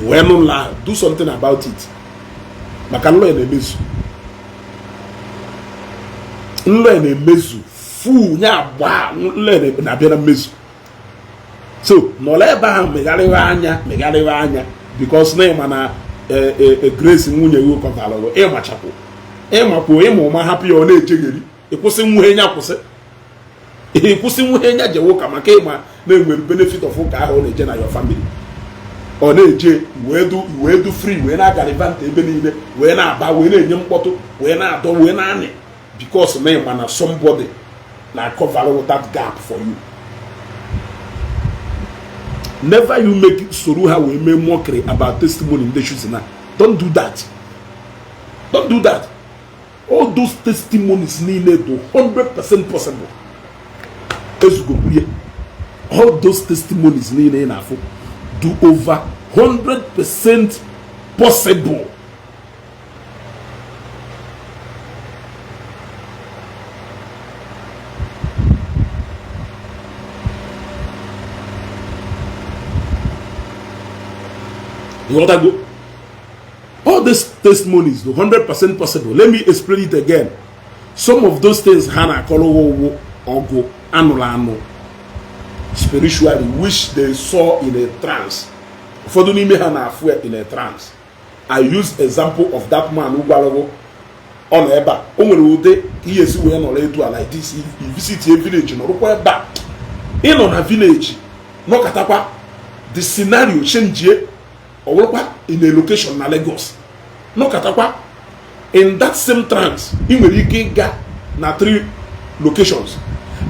Wee nụ nla ahụ, do something about it, maka nlọ ya na-emezu, nlọ ya na-emezu fu nya agba, nlọ ya na-abịa na mmezu. So nọrọ ebe ahụ, megharịwa anya, megharịwa anya, because na ịma na Grace nwunye gị kọvalụrụ, ịmachapụ, ịmakwuo, ịma ụma hapụ ya, ọ na-echegheri. Ịkwụsị nwuhe nya, kwụsị, ịkwụsị nwuhe nya jewe ụka, maka ịma na-enwere benefit of ụka ahụ ọ na-eje na your family. Ọ na-eje wee du free, wee na-agallivant ebe niile, wee na-aba, wee na-enye mkpọtụ, wee na-adọ, wee na-anị, because na ịma na somebody na cover that gap for you. Never you make soro ha wee mee mockery about testimony ndị chosen na. Don't do that, don't do that. All those testimonies niile do 100% possible. Ezugokwurie all those testimonies niile ị na-afụ do over 100% possible. Ịghọtago? All these testimonies do 100% possible. Let me explain it again. Some of those things ha na-akọrọ ụwụ ọgụ anụrụ anụ spiritually, which they saw in a trance. Ụfọdụ n'ime ha na-afụ ya in a trance. I use example of that man gwarago ọ nọ ebe a, o nwere ụdị ka ihe esi wee nọrọ etu a like this. I visit a village, nọrụkwa ebe a, ị nọ na village, nọkatakwa, the scenario change, ọ bụrụkwa in a location na Lagos. Nọkatakwa, in that same trance, ị nwere ike ịga na three locations,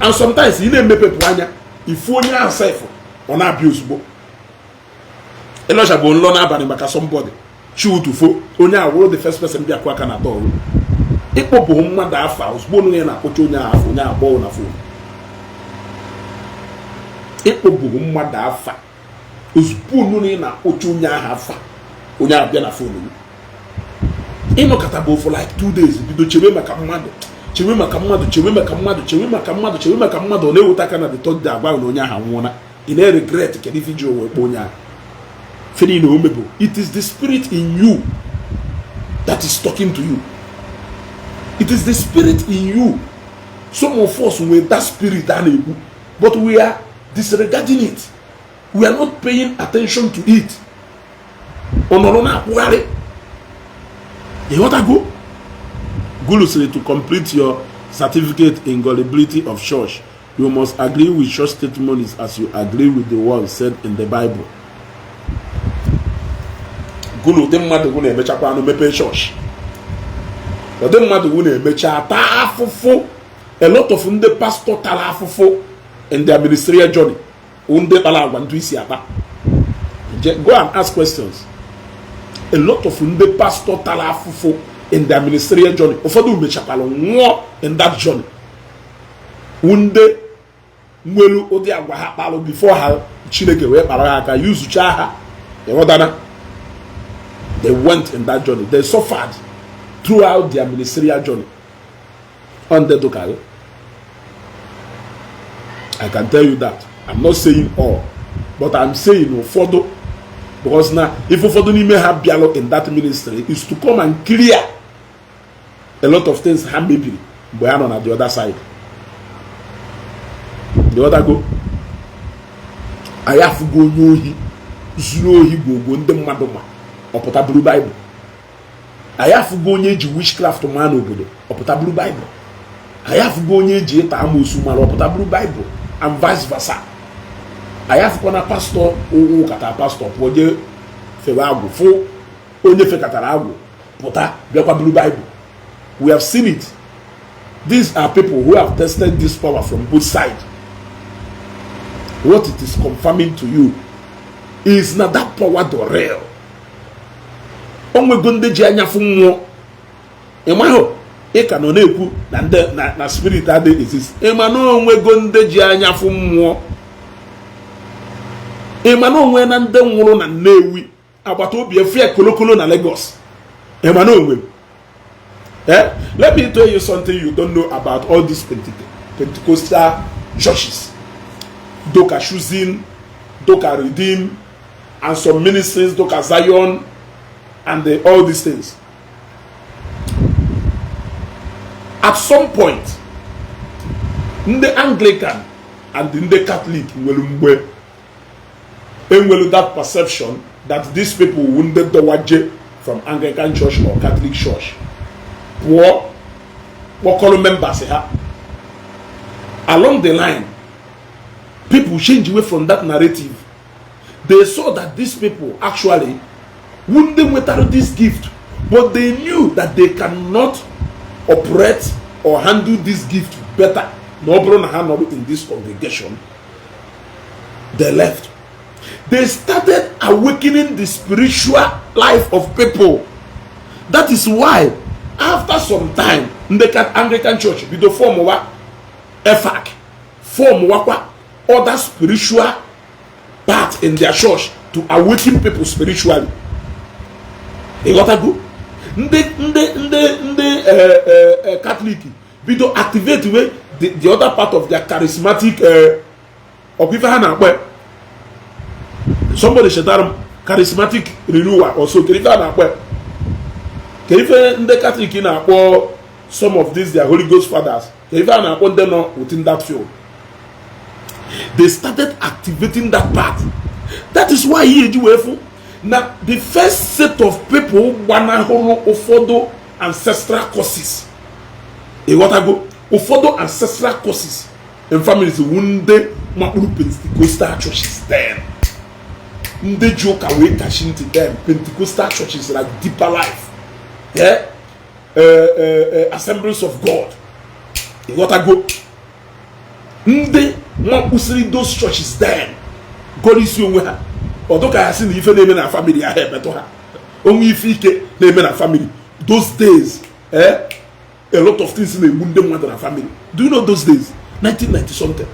and sometimes ị na-emepepụ anya, ifu onye ahụ sef, ọ na-abịa ozugbo. Ịlọcha bụ nlọ n'abalị maka somebody chi utufo, onye a wụrụ the first person bịakwa aka na door. Ịkpọpụ mmadụ afa, ozugbo onye na-akpọcha onye ahụ afa, onye akpọ na phone. Ịkpọpụ mmadụ afa, ozugbo onye na-akpọcha onye ahụ afa, onye abịa na phone. Ịnọkọta bụ for like 2 days, bido chewe maka mmadụ, chewe maka mmadụ, chewe maka mmadụ, chewe maka mmadụ, chewe maka mmadụ, ọ na-eweta aka na the third day, agwa na onye ahụ anwụọla. Ị na-regret, kedu ife iji owe kpọ onye ahụ feni na omebo. It is the spirit in you that is talking to you. It is the spirit in you. Some of us with that spirit a na-ekwu, but we are disregarding it. We are not paying attention to it. Ọ nọrọ na-akwụgharị. Ịghọtago? Gulu sịrị, to complete your certificate in gullibility of church, you must agree with church testimonies as you agree with the words said in the Bible. Gulu, ụdị mmadụ gụ na-emechakwa anụ mepee chọọchị, ụdị mmadụ gụ na-emecha taa afụfụ. A lot of ndị pastọ tara afụfụ in their ministerial journey, ndị kpara agwa ntụ isi akpa. Go and ask questions. A lot of ndị pastọ tara afụfụ in their ministerial journey, ụfọdụ mechakwara nwụọ in that journey, ndị nwere ụdị agwa ha kparụ before ha Chineke wee kpara ha aka yuzuchaa ha. Ịghọtana? They went in that journey, they suffered throughout their ministerial journey on the dụka. I can tell you that I'm not saying all, but I'm saying ụfọdụ, because na if ụfọdụ n'ime ha bịalụ in that ministry is to come and clear a lot of things ha mebiri mgbe ha nọ na the other side. The other go, anyị afụgo onye ohi zuru ohi gwogwo ndị mmadụ, ma ọpụta buru Baịbụl. Anyị afụgo onye eji witchcraft maa n'obodo, ọpụta buru Baịbụl. Anyị afụgo onye eji ịta amoosu mara, ọpụta buru Baịbụl, and vice versa. Anyị afụkwa na pastọ ụkata pastọ pụọ jee fewe agwụ, fụ onye fekatara agwụ pụta bịakwa buru Baịbụl. We have seen it. These are people who have tested this power from both sides. What it is confirming to you is na that power the real. Onwego ndị ji anya fụ mmụọ. Ịmahụ ị ka nọ na-ekwu na ndị na spirit adịghị exist. Ịma na onwego ndị ji anya fụ mmụọ? Ịma na onwe na ndị nwụrụ na Nnewi, agbata obi efu ya kolokolo na Lagos? Ịma na onwe? Eh, let me tell you something you don't know about all these Pentecostal churches, Doka Chosen, Doka Redeem, And some ministries dịka Zion and all these things. At some point, ndị Anglican and ndị Catholic nwere mgbe enwere that perception that these people wu ndị dọwaje from Anglican Church or Catholic Church pụọ kpọkọrọ members ha. Along the line, people change away from that narrative. They saw that these people actually wu ndị nwetara this gift, but they knew that they cannot operate or handle this gift better na ọ bụrụ na ha nọrọ in this congregation. They left. They started awakening the spiritual life of people. That is why after some time, ndị Anglican Church bido form wa EFAC, form wakwa other spiritual part in their church to awaken people spiritually. Ịghọtago? Ndị Catholic bido activate we the other part of their charismatic, ọkwa ife ha na-akpọ ya. Somebody chetara m, charismatic renewal also. Kedu ife a na-akpọ ya? Kedu ife ndị Catholic na-akpọ some of these their Holy Ghost fathers? Kedu ife a na-akpọ ndị nọ within that field? They started activating that part. That is why ihe eji wee fụ na the first set of people gbanahụrụ ụfọdụ ancestral curses, ịghọtago, ụfọdụ ancestral curses in families wu ndị makpụrụ Pentecostal churches then, ndị ji ụka wee kachi ntị then, Pentecostal churches like Deeper Life, yeah? Assemblies of God, ịghọtago, ndị makpụsịrị those churches then gọrọ isi onwe ha. Ọdụ ka ya sị na ife na-eme na family ahụ emetụ ha onwe ife ike na-eme na family those days, eh? A lot of things na-egbu ndị mmadụ na family. Do you know those days, 1990 something,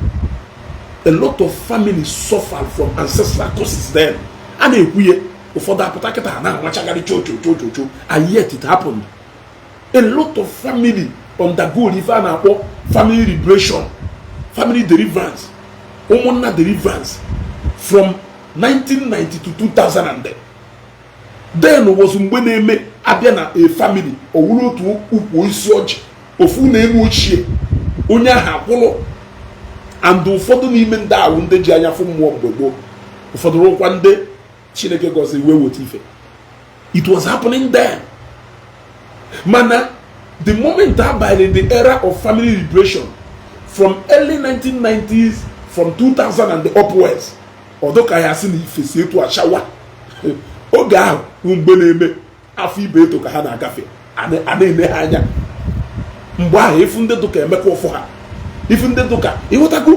a lot of families suffered from ancestral curses then? A na-ekwu ya, ụfọdụ apụta kịta ha na-amachagharị cho cho cho cho cho, and yet it happened. A lot of family undergo ife a na-akpọ family liberation, family deliverance, ụmụnna deliverance from 1990 to 2000. And then was mgbe na-eme abịa na a family, owuru otu ukwu isi ọjị ofu na-enu ochie onye ahụ akwụlụ. And ụfọdụ n'ime ndị ahụ, ndị ji anya fụ mmụọ mgbe gboo, ụfọdụ rụkwa ndị Chineke gọziri wee weta ife. It was happening then. Mana the moment abanye in the era of family liberation from early 1990s, from 2000 and the upwards, ọdụ ka ya sị na ife si etu achawa. Oge ahụ bụ mgbe na-eme afọ ibe eto ka ha na-agafe, a na-ene ha anya. Mgbe ahụ, ifu ndị dụka Emeka ụfụ ha, ifu ndị dụka, ịghọtago,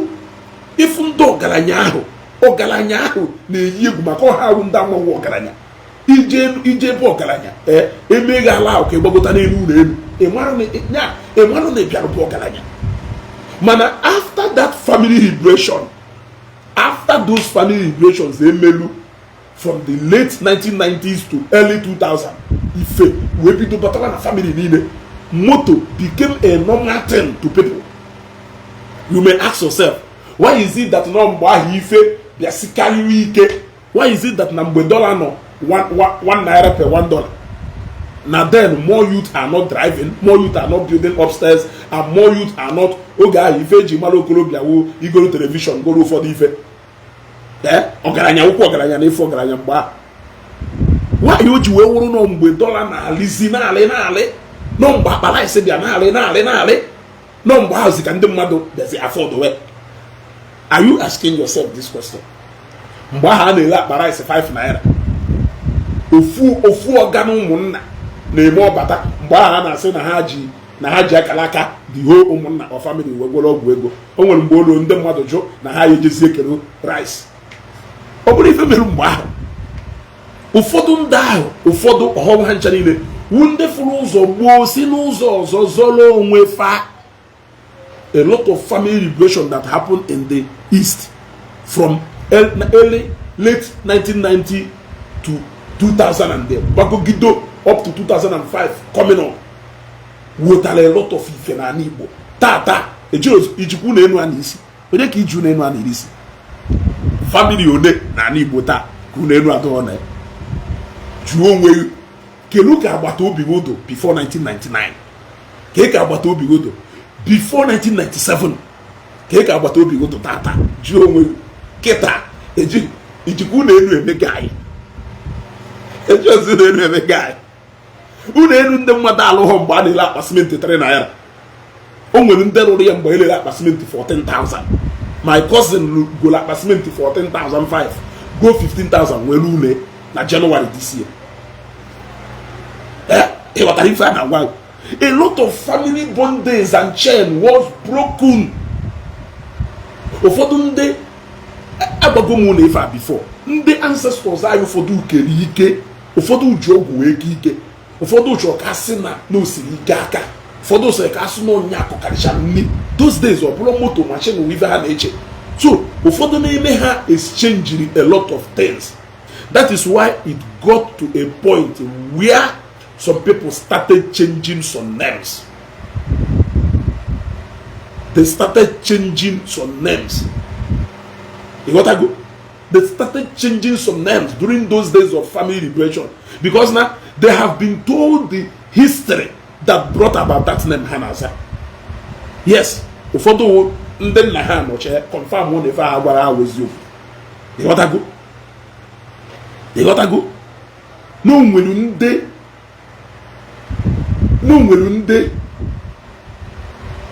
ifu ndị ọgaranya ahụ, ọgaranya ahụ na-eyi egwu maka ọha ahụ. Ndị amanwụ ọgaranya ije ije ebe ọgaranya ee emeghe ala ahụ ka ịgbagota n'elu ụlọ elu, ịmarụ na ị bịara bụ ọgaranya. Mana after that family liberation, after those family liberations emelu from the late 1990s to early 2000, ife wee bido batawa na family niile. Moto became a normal thing to people. You may ask yourself, why is it that nọ mgbe ahụ ife bịasikarịrị ike? Why is it that na mgbe dollar nọ ₦1 per $1, na then more youth are not driving, more youth are not building upstairs, and more youth are not? Oge ahụ, ife eji mara okorobịa wo igoro television, goro ụfọdụ ife. Ee, ọgaranya ụkwụ ọgaranya na ife ọgaranya mgbe ahụ. Nwaanyị o ji wee wụrụ nọ mgbe dollar na-alịzi na-alị na-alị nọ, mgbe akpa rice bịa na-alị na-alị na-alị nọ, mgbe ahụzi ka ndị mmadụ bịazi afford we. Are you asking yourself this question? Mgbe ahụ a na-ele akpa rice 5 naira, ofu ofu ọga na ụmụnna na-eme ọbata. Mgbe ahụ a na-asị na ha ji akara aka the whole ụmụnna or family wee gwọrọ ọgwụ ego. O nwere mgbe olu ndị mmadụ jụ na ha ejezi ekele rice. Ọ bụrụ ife mere mgbe ahụ, ụfọdụ ndị ahụ, ụfọdụ ọghọm ha ncha niile wu ndị fụrụ ụzọ gboo si n'ụzọ ọzọ zọrọ onwe fa. A lot of family liberation that happened in the east from early late 1990 to 2000 and then gbagogido up to 2005 coming up wetara a lot of ife n'ala Igbo tata. Ejiro ijikwu na enu a na isi onye ka iju na enu a na isi family one n'ala Igbo taa ka Nke ụlọ elu adọghọ na ya. Jụọ onwe gị, kelu ka agbata obi gị do before 1999? Ka ka agbata obi gị do before 1997? Ka ka agbata obi gị do tata? Jụọ onwe gị kịta. Eji ijikwa ụlọ elu eme gị? Eji ozi ụlọ elu eme gị? Ụlọ elu ndị mmadụ alụghọ mgbe a na-ele akpa simenti 3 naira. O nwere ndị rụrụ ya mgbe elele akpa simenti 14,000. My cousin golo akpa simenti 14,500 go 15,000 nwere ụlọ na January this year. Eh, ịghọtara ife a na-agwa gị? A lot of family bondage and chain was broken. Ụfọdụ ndị agbago m ụlọ ife a before, ndị ancestors anyị, ụfọdụ kere ike, ụfọdụ ji ọgwụ wee ke ike, ụfọdụ chọrọ ka asị na o siri ike aka, ụfọdụ sịrị ka asị na onye akụkarịchara nri those days. Ọ bụrụ moto, machine, ife ha na-eche. So ụfọdụ n'ime ha exchanged a lot of things. That is why it got to a point where some people started changing some names. They started changing some names. You got to go. They started changing some names during those days of family liberation, because now they have been told the history that brought about that name ha na-aza. Yes, ụfọdụ ndị nna ha nọchie confirm na ife ha gwara ha eziokwu. Ịghọtago? Ịghọtago na o nwere ndị, na o nwere ndị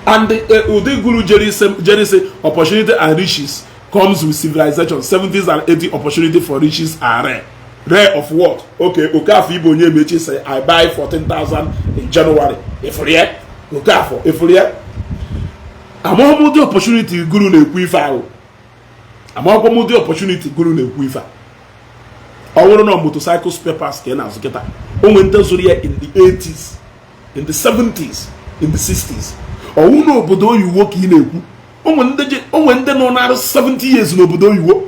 and ụdị guru jere say opportunity and riches comes with civilization. 70s and 80s, opportunity for riches are rare. Rare of what? Okay, Okafor Ibo onye emechi say I buy 14,000 in January. Ịfụrụ Okafor, ịfụrụ ya? Amaghị m ụdị opportunity guru na-ekwu ife ahụ. Amaghịkwa m ụdị opportunity guru na-ekwu ife a. Ọ bụrụ na motorcycle spare parts ka ị na-azụ kịta, o nwere ndị zụrụ ya in the 80s, in the 70s, in the 60s. Ọwụ n'obodo oyiwo ka ị na-ekwu, onwe ndị nọ na-arụ 70 years n'obodo oyiwo,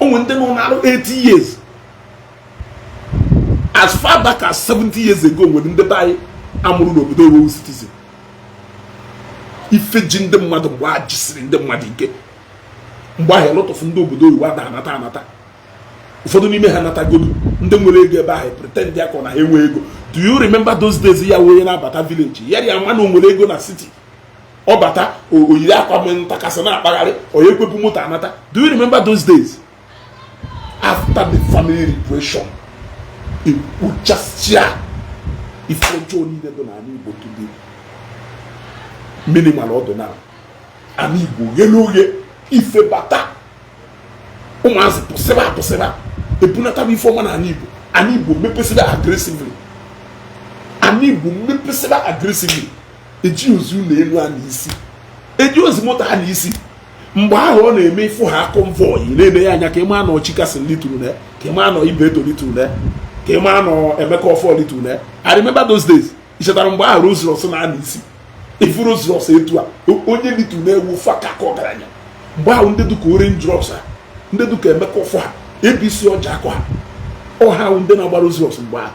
onwe ndị nọ na-arụ 80 years. As far back as 70 years ago, nwere ndị be anyị amụrụ n'obodo oyiwo citizen. Ife ji ndị mmadụ mgbe a jisiri ndị mmadụ ike mgbe ahụ, lot of ndị obodo oyibo ada anata anata. Ụfọdụ n'ime ha natagodu, ndị nwere ego ebe ahụ pretend ya ka ọ na ha enwe ego. Do you remember those days ya wee na-abata village ya ya ama na o nwere ego na city? Ọ bata, oyiri akwa m ntakasị na-akpagharị, onye ekwepụ moto anata. Do you remember those days? After the family liberation, ekpochasịa ife ọjọọ niile dị n'ala Igbo to the minimal. Ọdụ na ala Igbo ghele oghe, ife bata, ụmụazị pụsịba apụsịba, ebunataba ife ọma n'ala Igbo. Ala Igbo mepesịba aggressively. Ala Igbo mepesịba aggressively. Eji ozi ụlọ elu a n'isi, eji ozi moto a n'isi. Mgbe ahụ ọ na-eme ịfụ ha convoy na-eme ya anya ka ịma nọ Chikasị lituru na, ka ịma nọ Ibeto lituru na, ka ịma nọ Emeka Ọfọ lituru na. I remember those days. Ichetara mgbe ahụ Rolls Royce na-ana isi? Ifu Rolls Royce etu a, onye lituru na-ewu faka ka ọgaranya. Mgbe ahụ ndị dụka Orange Royce ha, ndị dụka Emeka Ọfọ ha, ABC ọja akọ ha, ọha ahụ ndị na-agba Rolls Royce mgbe ahụ,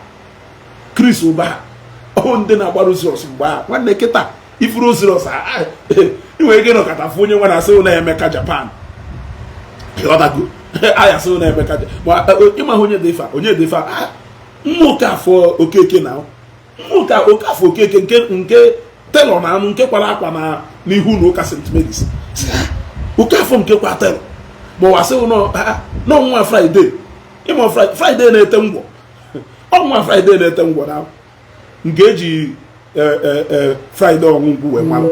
Chris Ụba ha, ọ ndị na-agba Rolls Royce mgbe ahụ. Nwanne, kịta ifu Rolls Royce, ị nwere ike nọkọta fụ onye nwe na-asị na Emeka Japan. Ịghọtago? Aya sị na Emeka, ma ịma onye dị ife, onye dị ife, nwa Okafọ Okeke na nwa Okafọ Okeke nke tailor na anụ nke kwara akwa na n'ihu na ụka St. Mary's. Okafọ nke kwa tailor, ma ọ wasị nọ nwa Friday. Ịma Friday na-ete ngwọ, ọ nwa Friday na-ete ngwọ na nke eji Friday ọṅụ nkwụ wee mara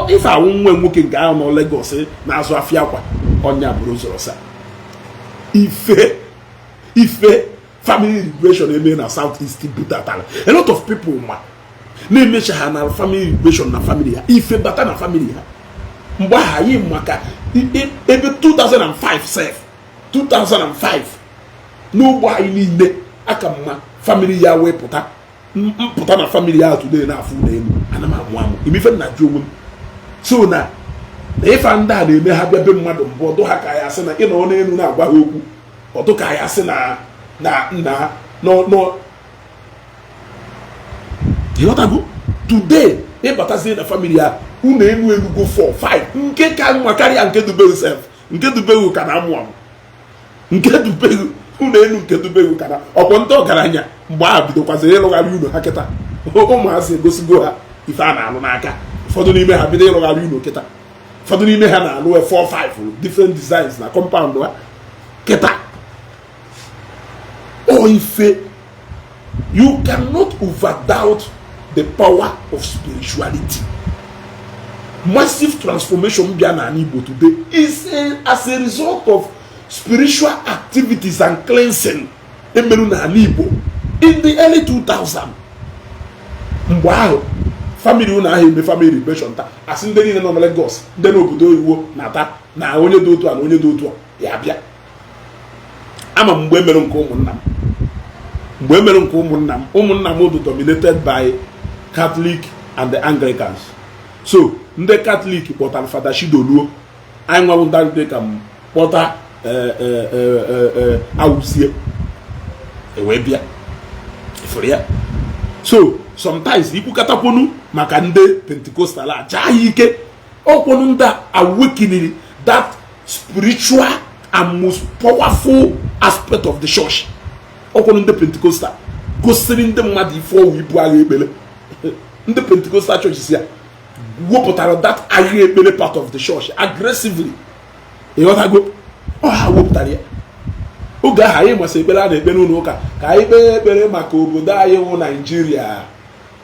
ife awụ nwa nwoke nke ahụ nọ Lagos na-azụ afịa akwa ọnya bụrụ ụzọ sa ife ife. Family liberation eme na South East butatara a lot of people, ma na-emecha ha na family liberation na family ha, ife bata na family ha. Mgbe ahụ anyị maka ebe 2005 sef, 2005 n'ogbe anyị niile aka mma family ya wee pụta mpụta na family ya today na-afụ n'elu. Ana m amụ amụ imefe nna jụ onwe m. So na ife ndị a na-eme, ha bịa be mmadụ mbụ, ọdụ ha ka ya sị na ị nọ n'elu na-agwa ha okwu, ọdụ ka ya sị na nna nọ. Ịghọtago? Today ịbatazie na family ya, unu elu elugo 4 5, nke ka mma karịa nke dubewu sef, nke dubewu ka na-amụ amụ. Nke dubegu ụlọ elu nke dubegu kara ọkwọ ndị ọgaranya mgbe ahụ bidokwaziri ịrụgharị ụlọ ha. Kịta ụmụazị egosigo ha ife a na-alụ n'aka. Ụfọdụ n'ime ha bido ịrụgharị ụlọ kịta. Ụfọdụ n'ime ha na-alụ 4 5 different designs na compound ha kịta. Ọ ife, you cannot overdoubt the power of spirituality. Massive transformation bịa n'ala Igbo today is as a result of spiritual activities and cleansing emerụ n'ala Igbo in the early 2000. Mgbe ahụ family ụnụ ahụ eme family liberation taa, asị ndị niile nọ na Lagos, ndị n'obodo oyibo na-ata na onye dị otu a na onye dị otu a ya bịa. Ama m mgbe emere nke ụmụnna m, mgbe emere nke ụmụnna m. Ụmụnna m dị dominated by Catholic and the Anglicans, so ndị Catholic kpọtara Fada Chidoluo, anyị nwabụ ndị Anglican m kpọta Awụzie ewee bịa ifuru ya. So sometimes ikwukọtakwonu maka ndị Pentecostal a jaa ya ike, ọkwọnụ ndị a awakening that spiritual and most powerful aspect of the church. Ọkwọnụ ndị Pentecostal gosiri ndị mmadụ ife ọwụ ibu agha ekpere. Ndị Pentecostal churches ya wepụtara that agha ekpere part of the church aggressively. Ịghọtago? Ọ ha wepụtara ya. Oge ahụ anyị masị ekpere a na-ekpe n'ụlọ ụka, ka anyị kpee ekpere maka obodo anyị wụ Naijiria,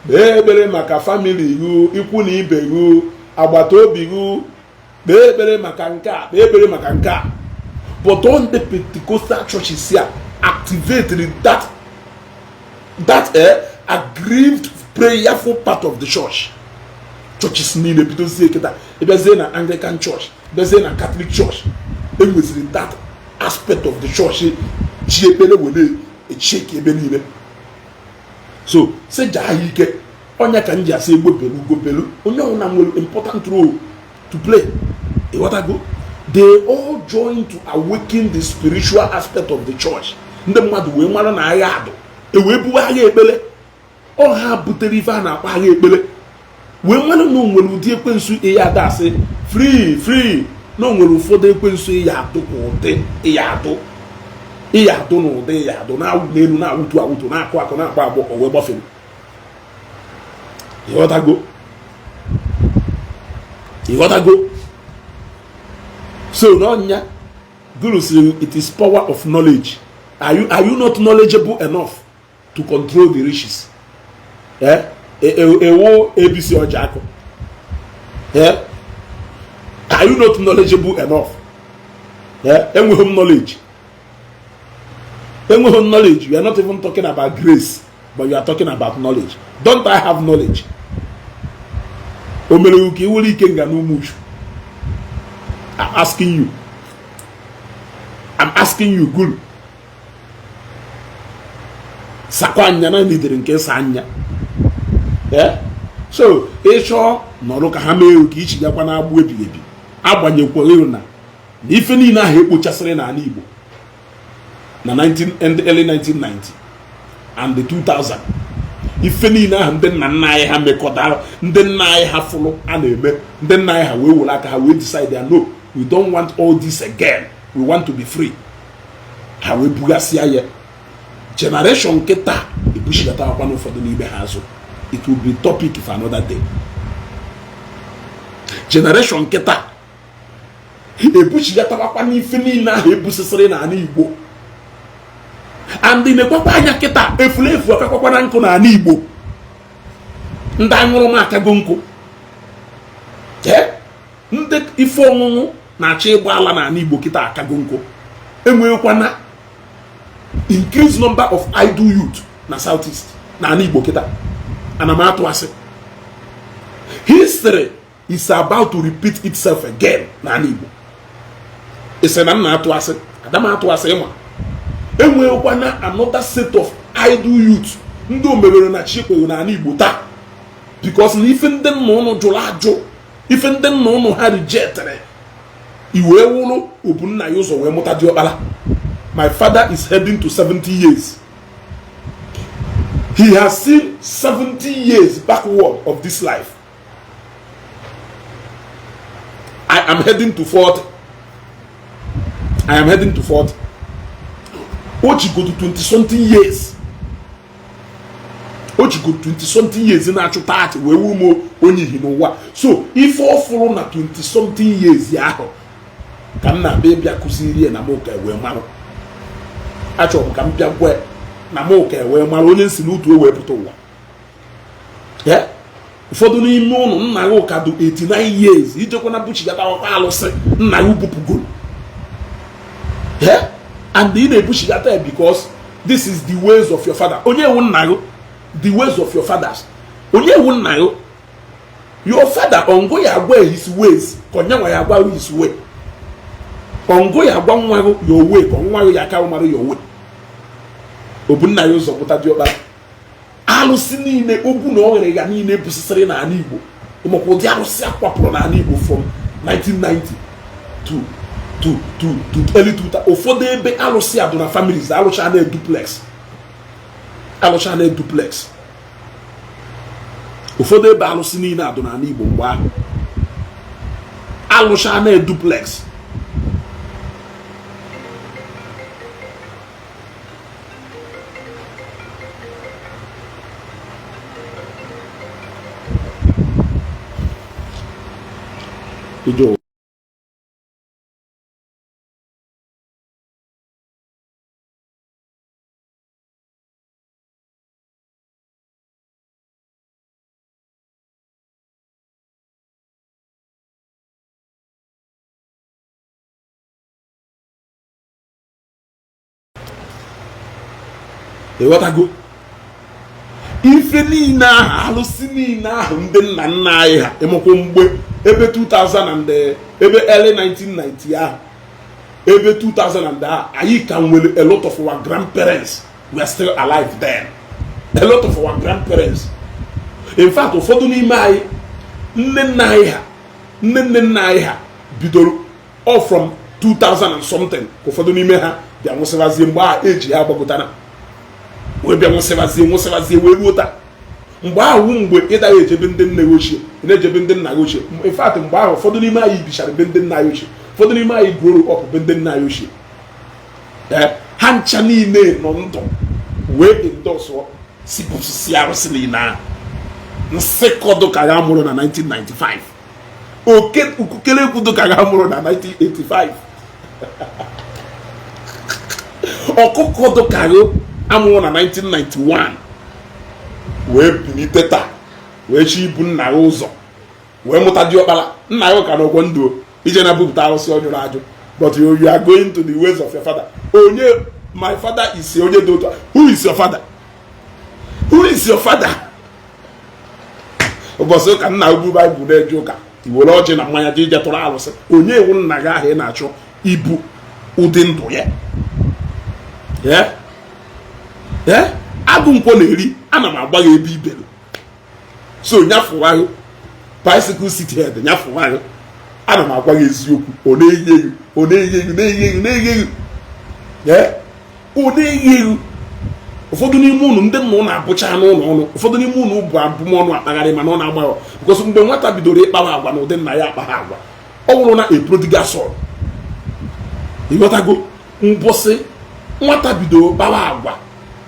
kpee ekpere maka family ru, ikwu na ibe ru, agbata obi ru, kpee ekpere maka nke a, kpee ekpere maka nke a. But on the Pentecostal churches here activated that aggrieved prayerful part of the church. Churches niile bidozie kịta, ịbịazie na Anglican Church, bịazie na Catholic Church, enweziri that aspect of the church ji ekpere were echeki ebe niile. So si jaa ya ike. Ọnya ka m ji asị egbe belu ugo belu, onye ọbụla nwere important role to play. Ịghọtago? They all join to awaken the spiritual aspect of the church. Ndị mmadụ wee mara na agha adụ ewee buwe agha ekpere. Ọ ha butere ife a na-akpọ agha ekpere, wee mara na o nwere ụdị ekwensu ịya ada asị free free, na o nwere ụfọdụ ekwensu ịya adụ ka ụdị ịya adụ, ịya adụ na ụdị ịya adụ na-awụ n'elu, na-awụtu awụtu, na-akụ akụ, na-akpọ agbọ, o wee gbafere. Ịghọtago? Ịghọtago? So n'ọnya guru sịrị, it is power of knowledge. Are you not knowledgeable enough to control the riches? Eh, ewo ABC ọjà akụ. Eh, are you not knowledgeable enough? Eh, enweghị m knowledge, enweghị m knowledge. You are not even talking about grace, but you are talking about knowledge. Don't I have knowledge? O mere ka iwere ike nga n'ụmụ uchu. I'm asking you, I'm asking you. Guru sakwa anya na nidere nke sa anya. So ịchọọ nọrọ ka ha mee ka ichi gakwa na-agbụ ebighị ebi. Agbanyekwa na na ife niile ahụ ekpochasịrị n'ala Igbo na 19 and early 1990 and the 2000, ife niile ahụ ndị nna nna anyị ha mekọtara, ndị nna anyị ha fụrụ a na-eme, ndị nna anyị ha wee were aka ha wee decide ya, "No, we don't want all this again, we want to be free." Ha wee bugasịa ya. Generation nkịta ebuchigata akwa n'ụfọdụ n'ime ha azụ. It will be topic for another day. Generation nkịta ebuchigatabakwa n'ife niile ahụ ebusịsịrị n'ala Igbo. And na-ekwekwa anya kịta, efulefu akakwakwa na nkụ n'ala Igbo. Ndị aṅụrụma akago nkụ. Ee, ndị ife ọṅụṅụ na-achọ ịgba ala n'ala Igbo kịta akago nkụ. Enweghịkwana increased number of idle youth na South East, n'ala Igbo kịta. Ana m atụ asị? History is about to repeat itself again n'ala Igbo. Ị na m na-atụ asị? Ada m atụ asị. Ịma enweghịkwana another set of idle youth ndị omewere na chi ekweghị n'ala Igbo taa, because na ife ndị nna ụnụ jụrụ ajụ, ife ndị nna ụnụ ha rejectere, iwee wụrụ obu nna ya ụzọ wee mụta diọkpara. My father is heading to 70 years. He has seen 70 years backward of this life. I am heading to 40. I am heading to 40. O jigodo 20 something years, o jigo 20 something years na-achụ 30 wee wuru m onye ihi n'ụwa. So ife ọ fụrụ na 20 something years ahụ ka m na-abịa ịbịa kụziri ya na m ka wee marụ. Achọrọ m ka m bịa gwa na m ka wee mara onye nsi n'utu wee pụta ụwa. Ụfọdụ n'ime ụnụ nna gị ụka dị 89 years ijekwa na buchigata ọkwa alụsị nna gị bupụgoro, and ị na-ebuchigata ya because this is the ways of your father. Onye ewu nna gị, the ways of your fathers. Onye ewu nna gị, your father. Ọngụ ya agwa his ways ka onye nwa ya agwa his way. Ọngụ ya agwa nwa gị your way ka nwa gị ya aka mara your way. Obu nna ya ụzọ pụta diọkpara alụsị niile ogwu na oghere ya niile busịsịrị n'ala Igbo. Makwa ụdị alụsị akwapụrụ n'ala Igbo from 1990 to early 2000. Ụfọdụ ebe alụsị adụ na families alụcha na duplex, alụcha na duplex. Ụfọdụ ebe alụsị niile adụ n'ala Igbo mgbe ahụ alụcha na duplex. Ije ịghọtago ife niile ahụ, alụsị niile ahụ ndị nna nna anyị ha. Ịmakwa mgbe ebe 2000 and ebe early 1990 ahụ, ebe 2000 and ahụ, anyị ka nwere a lot of our grandparents were still alive then. A lot of our grandparents, in fact, ụfọdụ n'ime anyị, nne nna anyị ha, nne nne nna anyị ha bidoro all from 2000 and something. Ụfọdụ n'ime ha bịa nwụsịbazie mgbe ahụ eji ha gbagotara wee bịa nwụsịbazie nwụsịbazie wee ruo taa. Mgbe ahụ mgbe ị daghị ejebe ndị nne gị ochie, ị na-ejebe ndị nna gị ochie. In fact, mgbe ahụ ụfọdụ n'ime anyị bichara be ndị nna anyị ochie, ụfọdụ n'ime anyị grow up be ndị nna anyị ochie. Ee, ha ncha niile nọ ndụ wee endorse si bụsisi arụsị niile ahụ. Nsịkọdụ ka ya mụrụ na 1995, oke ukukerekwu ka ya mụrụ na 1985, ọkụkọ dụka ya amụrụ na 1991 wee bilite taa wee chi ibu nna ya ụzọ wee mụta diọkpara. Nna ya ka n'ọkwọ ndụ ije na bupụta arụsị ọ jụrụ ajụ. But you are going to the ways of your father. Onye my father is onye dị otu. Who is your father? Who is your father? Ụbọchị ụka nna ugwu baịbụl na-eje ụka, iwere ọjị na mmanya je ije tụrụ arụsị. Onye ewu nna gị ahụ ị na-achọ ibu ụdị ndụ ya? Ee, agụ nkwọ na-eri. Ana m agba gị ebe ibelu so nyafụwaghị bicycle city head nyafụwaghị. Ana m agwa gị eziokwu. Ọ na-eyi eyu, ọ na-eyi eyu, na-eyi eyu, na-eyi eyu. Ee, ọ na-eyi eyu. Ụfọdụ n'ime ụnụ ndị nna ụnụ abụcha n'ụlọ ọnụ. Ụfọdụ n'ime ụnụ bụ abụmọnụ akpagharị mana ọ na-agbaghọ because mgbe nwata bidoro ịkpawa agwa na ụdị nna ya akpagha agwa, ọ bụrụ na a prodigal son. Ịghọtago? Mbọsị nwata bidoro kpawa agwa,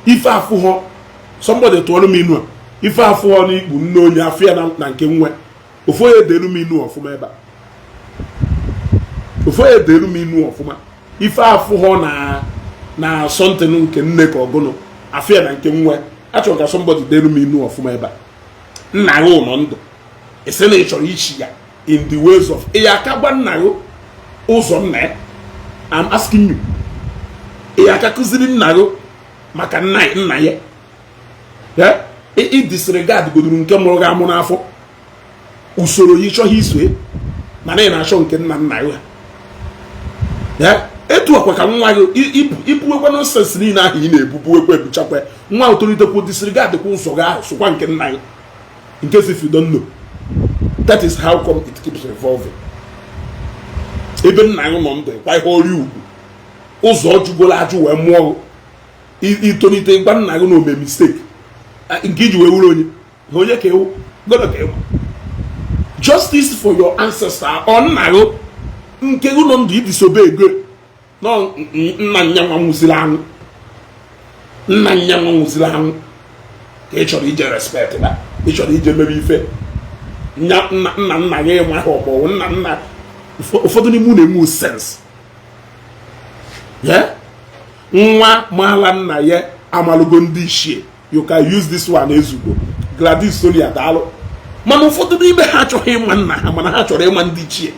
ife afụghọ, somebody tụọrọ m inu a: ife afụghọ n'ikpu nne onye afụ ya na nke nwe. Ofu onye delu m inu ọfụma ebe a, ofu onye delu m inu ọfụma: ife afụghọ na something nke nne ka ọgụnụ afụ ya na nke nwe. Achọrọ ka somebody delu m inu ọfụma ebe a. Nna gị ụnọ ndụ, ị sị na ị chọrọ ichi ya in the ways of ị ya aka gwa nna gị ụzọ nna ya. I'm asking you, ị ya aka kụziri nna gị maka nna nna ya? Ị disregard goduru nke mụrụ gị amụ n'afọ, usoro ya ịchọghị iso, mana ị na-achọ nke nna nna ya. Etu ọkwa ka nwa gị ibuwekwa nonsense niile ahụ ị na-ebu buwekwa ebuchakwa nwa otolitekwa disregard kwa ụzọ gị ahụ, sokwa nke nna gị. In case if you don't know, that is how come it keeps revolving. Ebe nna gị nọ ndụ, kwa ihe ọrịa ugwu ụzọ ọ jụgoro ajụ wee mụọ itolite gwa nna gị na ome mistake nke iji wee wuru onye onye ka ewu gọnọ ka ewu. Justice for your ancestor. Ọ nna gị nke gị nọ ndụ, i disobey ego nọ nna nyanwa nwụziri anwụ. Nna nyanwa nwụziri anwụ ka ị chọrọ ije respect ba, ị chọrọ ije mebe ife nna nna nna gị nwa ha ọgbọwụ nna nna. Ụfọdụ n'ime unu enwe sense. Nwa maala nna ya amalụgo ndị ichie. You can use this one. Ezugbo Gladys Sonia, daalụ. Mana ụfọdụ n'ime ha achọghị ịma nna ha, mana ha chọrọ ịma ndị ichie.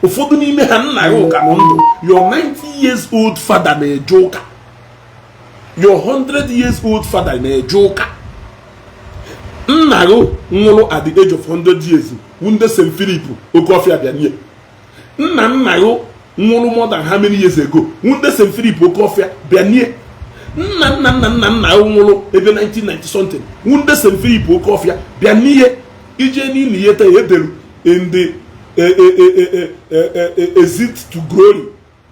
Ụfọdụ n'ime ha, nna ya ụka nọ ndụ. Your 90 years old father na-eje ụka, your 100 years old father na-eje ụka. Nna gị nwụrụ at the age of 100 years, wunde St. Philip Okeọfịa bịa nye. Nna nna gị nwụrụ more than how many years ago, wunde St. Philip Okeọfịa bịa nye. Nna nna nna nna nna gị nwụrụ ebe 1990 something, wunde St. Philip Okeọfịa bịa n'ihe. Ije n'ili ihe taa edelu in the exit to glory,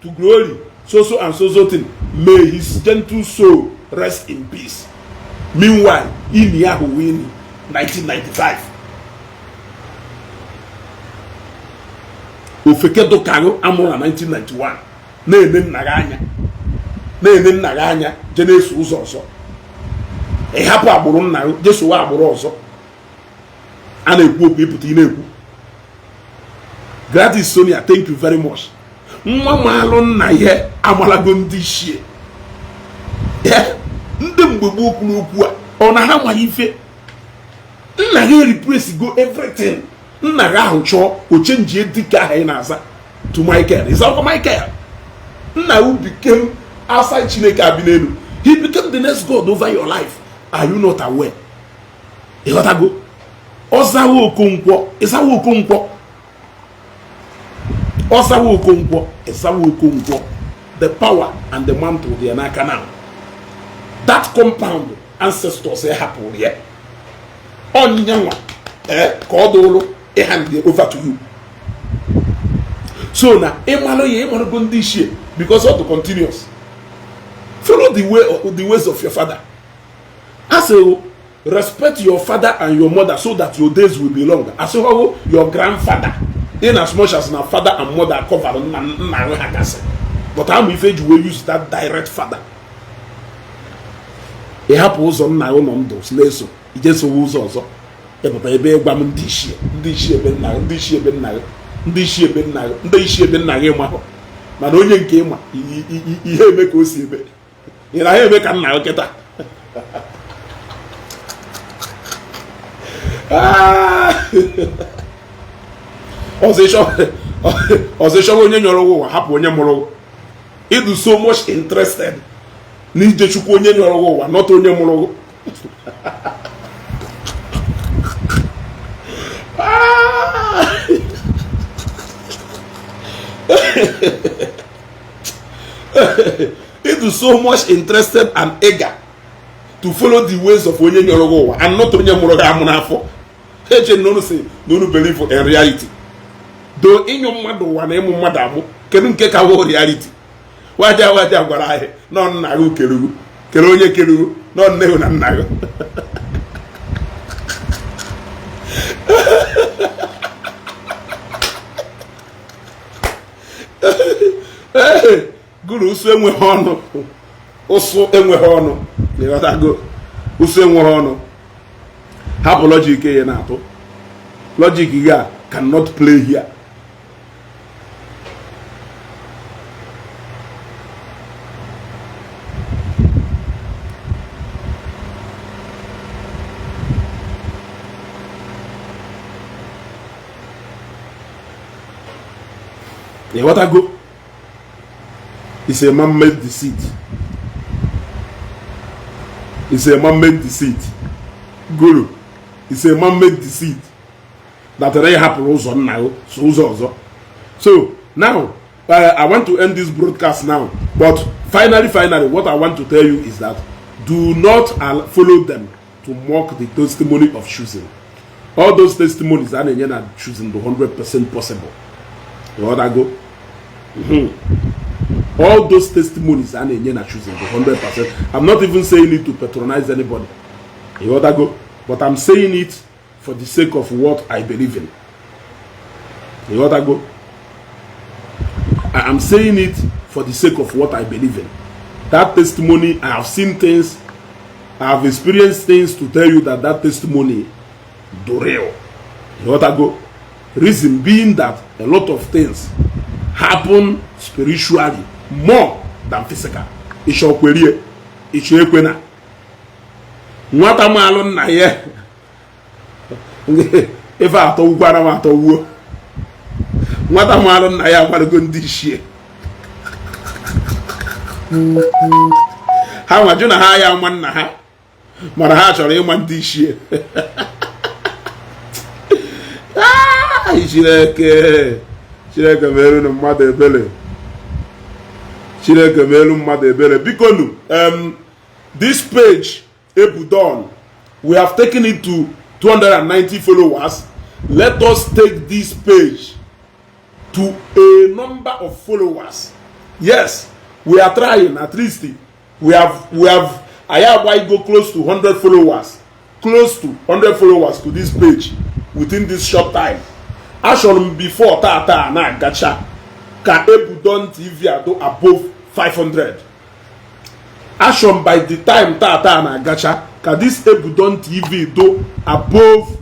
to glory, so so and so so thing, may his gentle soul rest in peace. Meanwhile, ini ahụ wini 1995. Ofeke dụkarụ amụrụ na 1991 na-ene nna gị anya, na-ene nna gị anya, je na-eso ụzọ ọzọ. Ị hapụ agbụrụ nna gị, je sowe agbụrụ ọzọ. A na-ekwu okwu, ịpụta ị na-ekwu. Gladys Sonia, thank you very much. Nwa maalụ nna ya amalago ndị ichie. Ndị mgbe gboo kwuru okwu a, ọ na ha amaghị ife. Nna gị replace go everything. Nna gị ahụ chọọ o change dike ahụ ị na-aza to Michael. Ịzakwa Michael. Nna gị became outside Chineke abi n'elu. He became the next God over your life. Are you not aware? Ịghọtago? Ọzawa Okonkwo, ịzawa Okonkwo. Ọzawa Okonkwo, ịzawa Okonkwo. The power and the mantle dị ya n'aka now. That compound ancestors hapụrụ ya, ọnyịnya nwa ee ka ọ dụrụ ịhand over to you. So na ịmalụ ya, ịmalụgo ndị ichie, because ọ dị continuous. Follow the way, the ways of your father. Asị respect your father and your mother so that your days will be long. Asịghọghụ your grandfather, in as much as na father and mother cover nna nna ha gasị, but ama ife eji wee use that direct father. Ị hapụ ụzọ nna gị nọ ndụ na-eso, ije sowe ụzọ ọzọ. Ịpụta ebe ịgwa m ndị ichie, ndị ichie ebe nna gị, ndị ichie ebe nna gị, ndị ichie ebe nna gị, ndị ichie ebe nna gị mahụ. Mana onye nke ịma ihe eme ka o si eme, ị na eme ka nna gị kịta. Ọzọ ịchọwa onye nyọrọ ụwa, hapụ onye mụrụ. Ịdụ so much interested n'ije chukwu onye nyọrọ ụwa, not onye mụrụ. Ịdụ so much interested and eager to follow the ways of onye nyọrọ ụwa and not onye mụrụ gị amụ n'afọ. Eche na unu si na unu believe in reality. Do ịnyụ mmadụ ụwa na ịmụ mmadụ amụ, kedu nke ka wụ reality? Waja waja gwara anyị nọ nna gị kerugu kere onye kerugu nọ nne gị na nna gị. Ee, gụrụ ụsụ enweghị ọnụ, ụsụ enweghị ọnụ. Ịghọtago? Ụsụ enweghị ọnụ. Hapụ logic ya na-atụ logic gị a cannot play here. Ịghọtago? It's a man-made deceit. It's a man-made deceit. Guru, it's a man-made deceit that ya hapụrụ ụzọ nna gị so ụzọ ọzọ. So now I want to end this broadcast now, but finally, finally, what I want to tell you is that do not follow them to mock the testimony of choosing. All those testimonies a na-enye na choosing the 100% possible. Ịghọtago? All those testimonies a na-enye na choosing the 100%. I'm not even saying it to patronize anybody, ịghọtago? But I'm saying it for the sake of what I believe in. Ịghọtago? I am saying it for the sake of what I believe in. That testimony, I have seen things, I have experienced things to tell you that that testimony do real. Ịghọtago? Reason being that a lot of things happen spiritually more than physical. Ịchọ kwerie, ịchọ ekwena, nwata maalụ nna ya ife atọwukwara m atọwuo. Nwata maalụ nna ya agbarago ndị ichie ha nwajụ na ha ya ama nna ha, mana ha chọrọ ịma ndị ichie. Chineke, Chineke meelu mmadụ ebere. Chineke meelu mmadụ ebere. Bikonu, this page Ebudon, we have taken it to 290 followers. Let us take this page to a number of followers. Yes, we are trying. At least we have I have go close to 100 followers, close to 100 followers to this page within this short time. Achọrọ m before tata na-agacha ka Ebudon TV ado above 500. Achọrọ m by the time tata na-agacha ka this Ebudon TV do above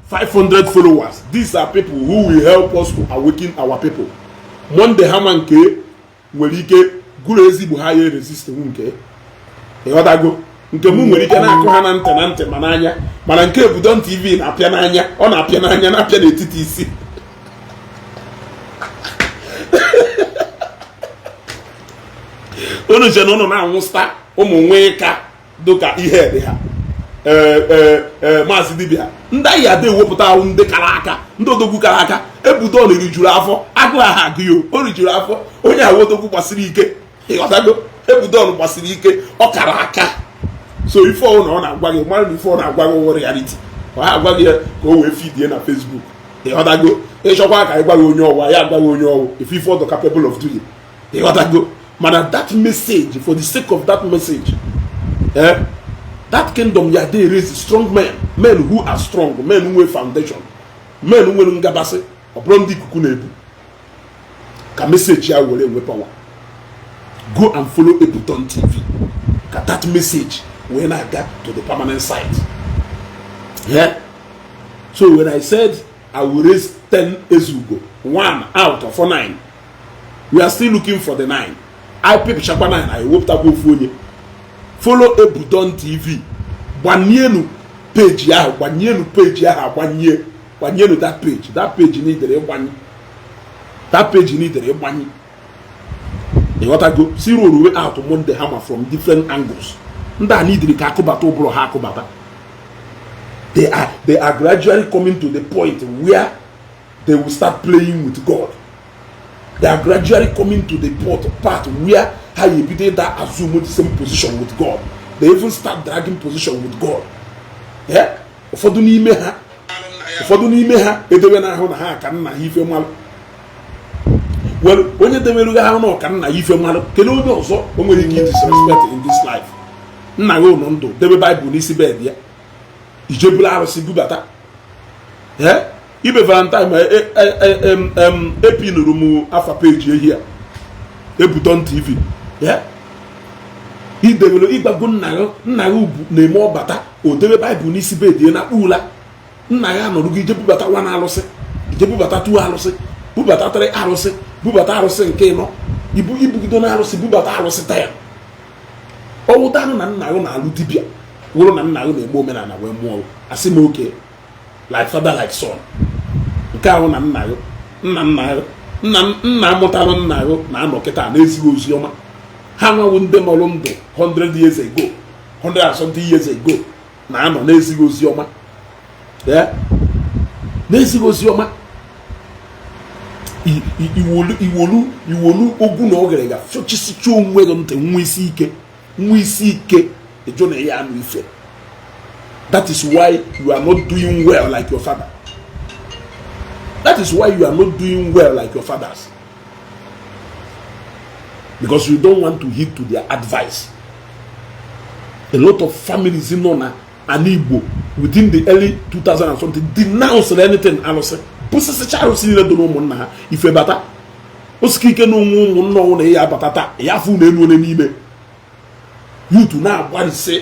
500 followers. These are people who will help us to awaken our people. Monday ha ma nke nwere ike gụrụ ezigbo ha ya resist nke ịghọtago nke mụ nwere ike na-akụ ha na ntị na ntị ma n'anya, mana nke Ebudon TV na-apịa n'anya, ọ na-apịa n'anya, na-apịa n'etiti isi. Unu che na unu na-anwụsta ụmụ nweka dịka ihe dị ha. Maazị dibịa ndị anyị ada ewepụta ahụ, ndị kara aka, ndị odogwu kara aka. Ebudon rijuru afọ, agụụ ahụ agụ ya, o rijuru afọ. Onye ahụ odogwu gbasiri ike, ịghọtago? Ebudon gbasiri ike, ọ kara aka. So ife ọ na ọ na-agwa gị, mara na ife ọ na-agwa gị wụ reality. Ọ ha agwa gị ya ka o wee fidie na Facebook, ịghọtago? Ịchọkwa ka ị gwa gị onye ọwa ya agwa gị onye ọwụ ife ife ọ capable of doing, ịghọtago? Mana that message, for the sake of that message, that kingdom ya dey raise strong men, men who are strong, men nwere foundation, men nwere ngabasị. Ọ bụrụ ndị ikuku na-ebu ka message ya were nwe power. Go and follow Ebudon TV ka that message wee na-aga to the permanent site. Yeah? So when I said I will raise 10 Ezugo, 1 out of 9, we are still looking for the 9. I pịpịchakwa 9, I wepụtakwa ofu onye. Follow Ebudon TV, gbanyenu page ahụ, gbanyenu page ahụ, agbanye, gbanyenu that page. That page needere ịgbanye, that page needere ịgbanye, ịghọtago? Si roll out Monday hammer from different angles. Ndị a needere ka akụbata ụbụrụ ha akụbata. They are gradually coming to the point where they will start playing with God. They are gradually coming to the part where ha ebido ịda assume the same position with God. They even start dragging position with God. Yeah? Ụfọdụ n'ime ha, ụfọdụ n'ime ha edewe n'ahụ na ha ka nna ha ife mmalụ. Well, onye dewere ha na ọka nna ya ife mmalụ, kedu onye ọzọ o nwere ike disrespect in this life? Nna gị ụnọ ndụ debe Baịbụl n'isi bed ya, ijebulu arụsị bubata. Ibe Valentine epinuru m afa peji ehi a Ebudon TV. Idewere ịgbago nna gị, nna gị na-eme ọbata o debe Baịbụl n'isi bed ya na ụla. Nna ya nọrọ gị ije bubata nwa na alụsị, ije bubata tu alụsị, bubata tịrị arụsị, bubata arụsị nke ịnọ, ibu ibugido na arụsị, bubata arụsị taya. Ọwụtanụ na nna gị na-alụ dibịa, wụrụ na nna gị na-eme omenala wee mụọ, asị m oke like father like son. Nke ahụ na nna gị, nna nna gị, nna nna amụtalụ nna gị na-anọ kịta na-ezighị ozi ọma. Ha nwawo ndị nọrọ ndụ 100 years ago, 100 and something years ago na-anọ na-ezighị ozi ọma, na-ezighị ozi ọma. Iwolu iwolu iwolu ogwu na oghere ga fịọchisicha onwe gị ntị, nwa isi ike, nwa isi ike, ịjụ na ya anụ ife. That is why you are not doing well like your father. That is why you are not doing well like your fathers, because you don't want to heed to their advice. A lot of families nọ na ana Igbo within the early 2000 and something denounce anything alụsị, pụsịsịcha arụsị niile dị n'ụmụnna ha. Ife bata osike ike na onwe ụmụnna ọnwụ na ya abata taa ya afụ na enu onye n'ime. Youth na-agbalịsị,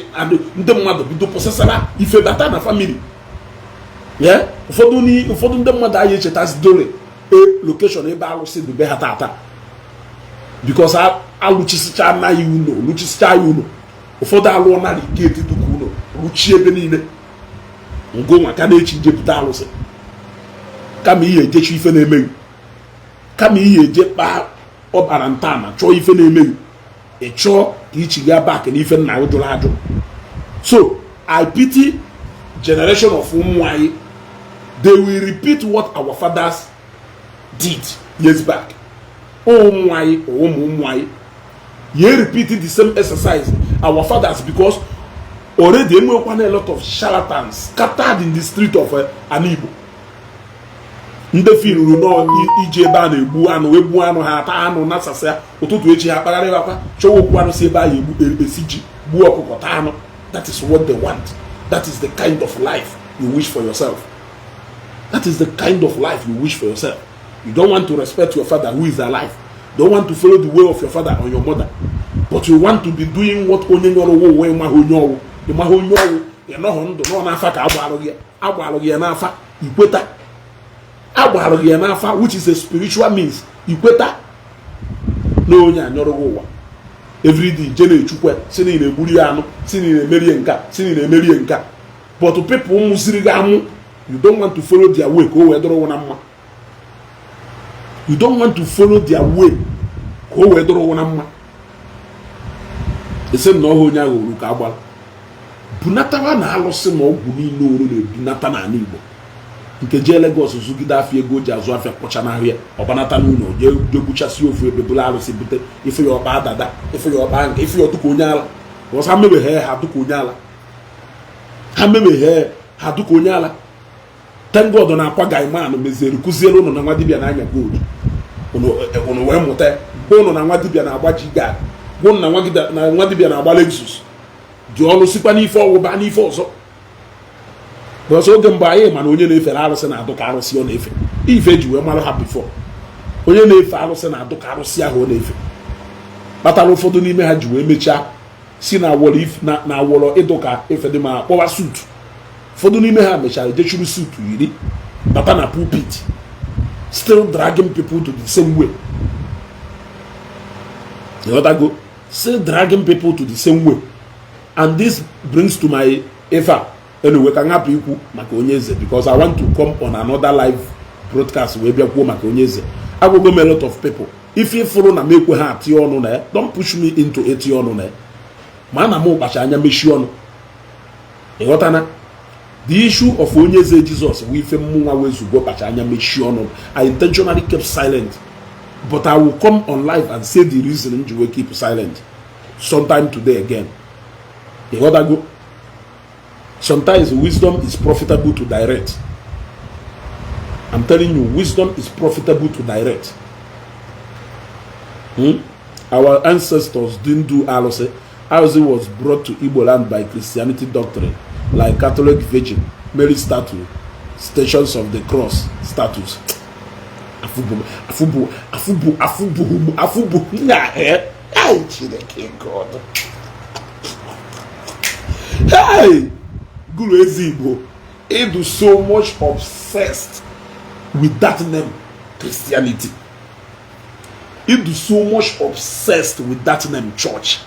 ndị mmadụ bido pụsasara ife bata na family ya. Ụfọdụ ndị mmadụ anyị echetazidore e location ebe alụsị dube ha tata, because alụchisicha anaghị ụlọ, lụchisicha ya ụlọ. Ụfọdụ alụọ narị gate dịka ụlọ, rụchie ebe niile. Ngụ maka na-echi njepụta alụsị, kama ihe ejechi ife na-emeghị, kama ihe eje kpaa ọbara ntana chọọ ife na-emeghị, ị chọọ ka ichiga back n'ife nna gị jụrụ ajụ. So I pity generation of ụmụ anyị. They will repeat what our fathers did years back. Ụmụ anyị, ụmụ ụmụ anyị ye repeat the same exercise our fathers, because already enwekwana a lot of charlatans scattered in the street of ana Igbo. Ndị filuru nọọ iji ebe a na-egbu anụ, egbu anụ, ha ata anụ nasasịa. Ụtụtụ echi, ha kpagharịwakwa chọwa okwu anụ si ebe a egbu, esi ji, gbuo ọkụkọ, taa anụ. That is what they want. That is the kind of life you wish for yourself. That is the kind of life you wish for yourself. You don't want to respect your father who is alive, don't want to follow the way of your father or your mother, but you want to be doing what onye nyọrọ ụwa ụwa. Ịmaghị onye ọwụ, ịmaghị onye ọwụ, ịnọghọ ndụ nọ n'afa ka agbalụ gị, agbalụ gị ya n'afa, ikweta. Agbalụ gị ya n'afa, which is a spiritual means, ikweta na onye anyọrọ gị ụwa. Everyday je na-echukwa, si na ị na-egburi ya anụ, si na ị na-emerie nka, si na ị na-emerie nka, but people mụziri gị amụ, you don't want to follow their way ka o wee dọrọ na mma. You don't want to follow their way ka o wee dọrọ na mma. Esi m na ọhụ onye ahụ oru ka agbara bunatawa na alụsị na ọgwụ niile oru na-ebunata n'ala Igbo, nke jee Lagos zụgide afịa, ego ji azụ afịa kpọcha n'ahịa, ọbanata n'ụlọ, jee gbuchasị ofu ebe, bụrụ alụsị bute. Ife ya ọkpa dada, ife ya ọkpa nke ife ya dụka onye ala ọsọ. Ha mebeghe ha dụka onye ala, ha mebeghe ha dụka onye ala. Thank God na akwa gaiman meziere kụziere ụnụ na nwa dibịa na-anya gold. Ụnụ wee mụta gwa ụnụ na nwa dibịa na-agba jigad, gwa ụnụ na nwa dibịa na-agba Lexus dị ọnụ, sikwa n'ife ọgwụ baa n'ife ọzọ. Because oge mgbe anyị mana onye na-efere arụsị na-adụ ka arụsị ọ na-efe, ife eji wee mara ha before, onye na-efe arụsị na-adụ ka arụsị ahụ ọ na-efe, kpatara ụfọdụ n'ime ha ji wee mechaa si na awọrọ ịdụ ka efe dị ma kpọwa suit. Ụfọdụ n'ime ha mechara jechuru suit yiri bata na pulpit, still dragging people to the same way. Ịghọtago? Still dragging people to the same way. And this brings to my ife a. Anyway, ka m hapụ ikwu maka onye eze, because I want to come on another live broadcast wee bịa kwuo maka onye eze. Agwago m a lot of people, ife ịfụrụ na m ekwe ha atinye ọnụ na ya, don't push me into etinye ọnụ na ya. Ma ana m kpacha anya mechie ọnụ. Ịghọtana? The issue of onye eze Jizọs bụ ife mmụnwa wezugo kpacha anya mechie ọnụ. I intentionally kept silent, but I will come on live and say the reason m ji wee keep silent sometime today again. Ịghọtago? Sometimes wisdom is profitable to direct. I'm telling you, wisdom is profitable to direct. Our ancestors didn't do alụsị. Alụsị was brought to Igbo land by Christianity doctrine, like Catholic Virgin Mary statue, Stations of the Cross statues. Afụbụ, afụbụ, afụbụ, afụbụ, afụbụ nya. Ai, Chineke God, hey, guru ezi Igbo, ịdụ so much obsessed with that name Christianity, ịdụ so much obsessed with that name church.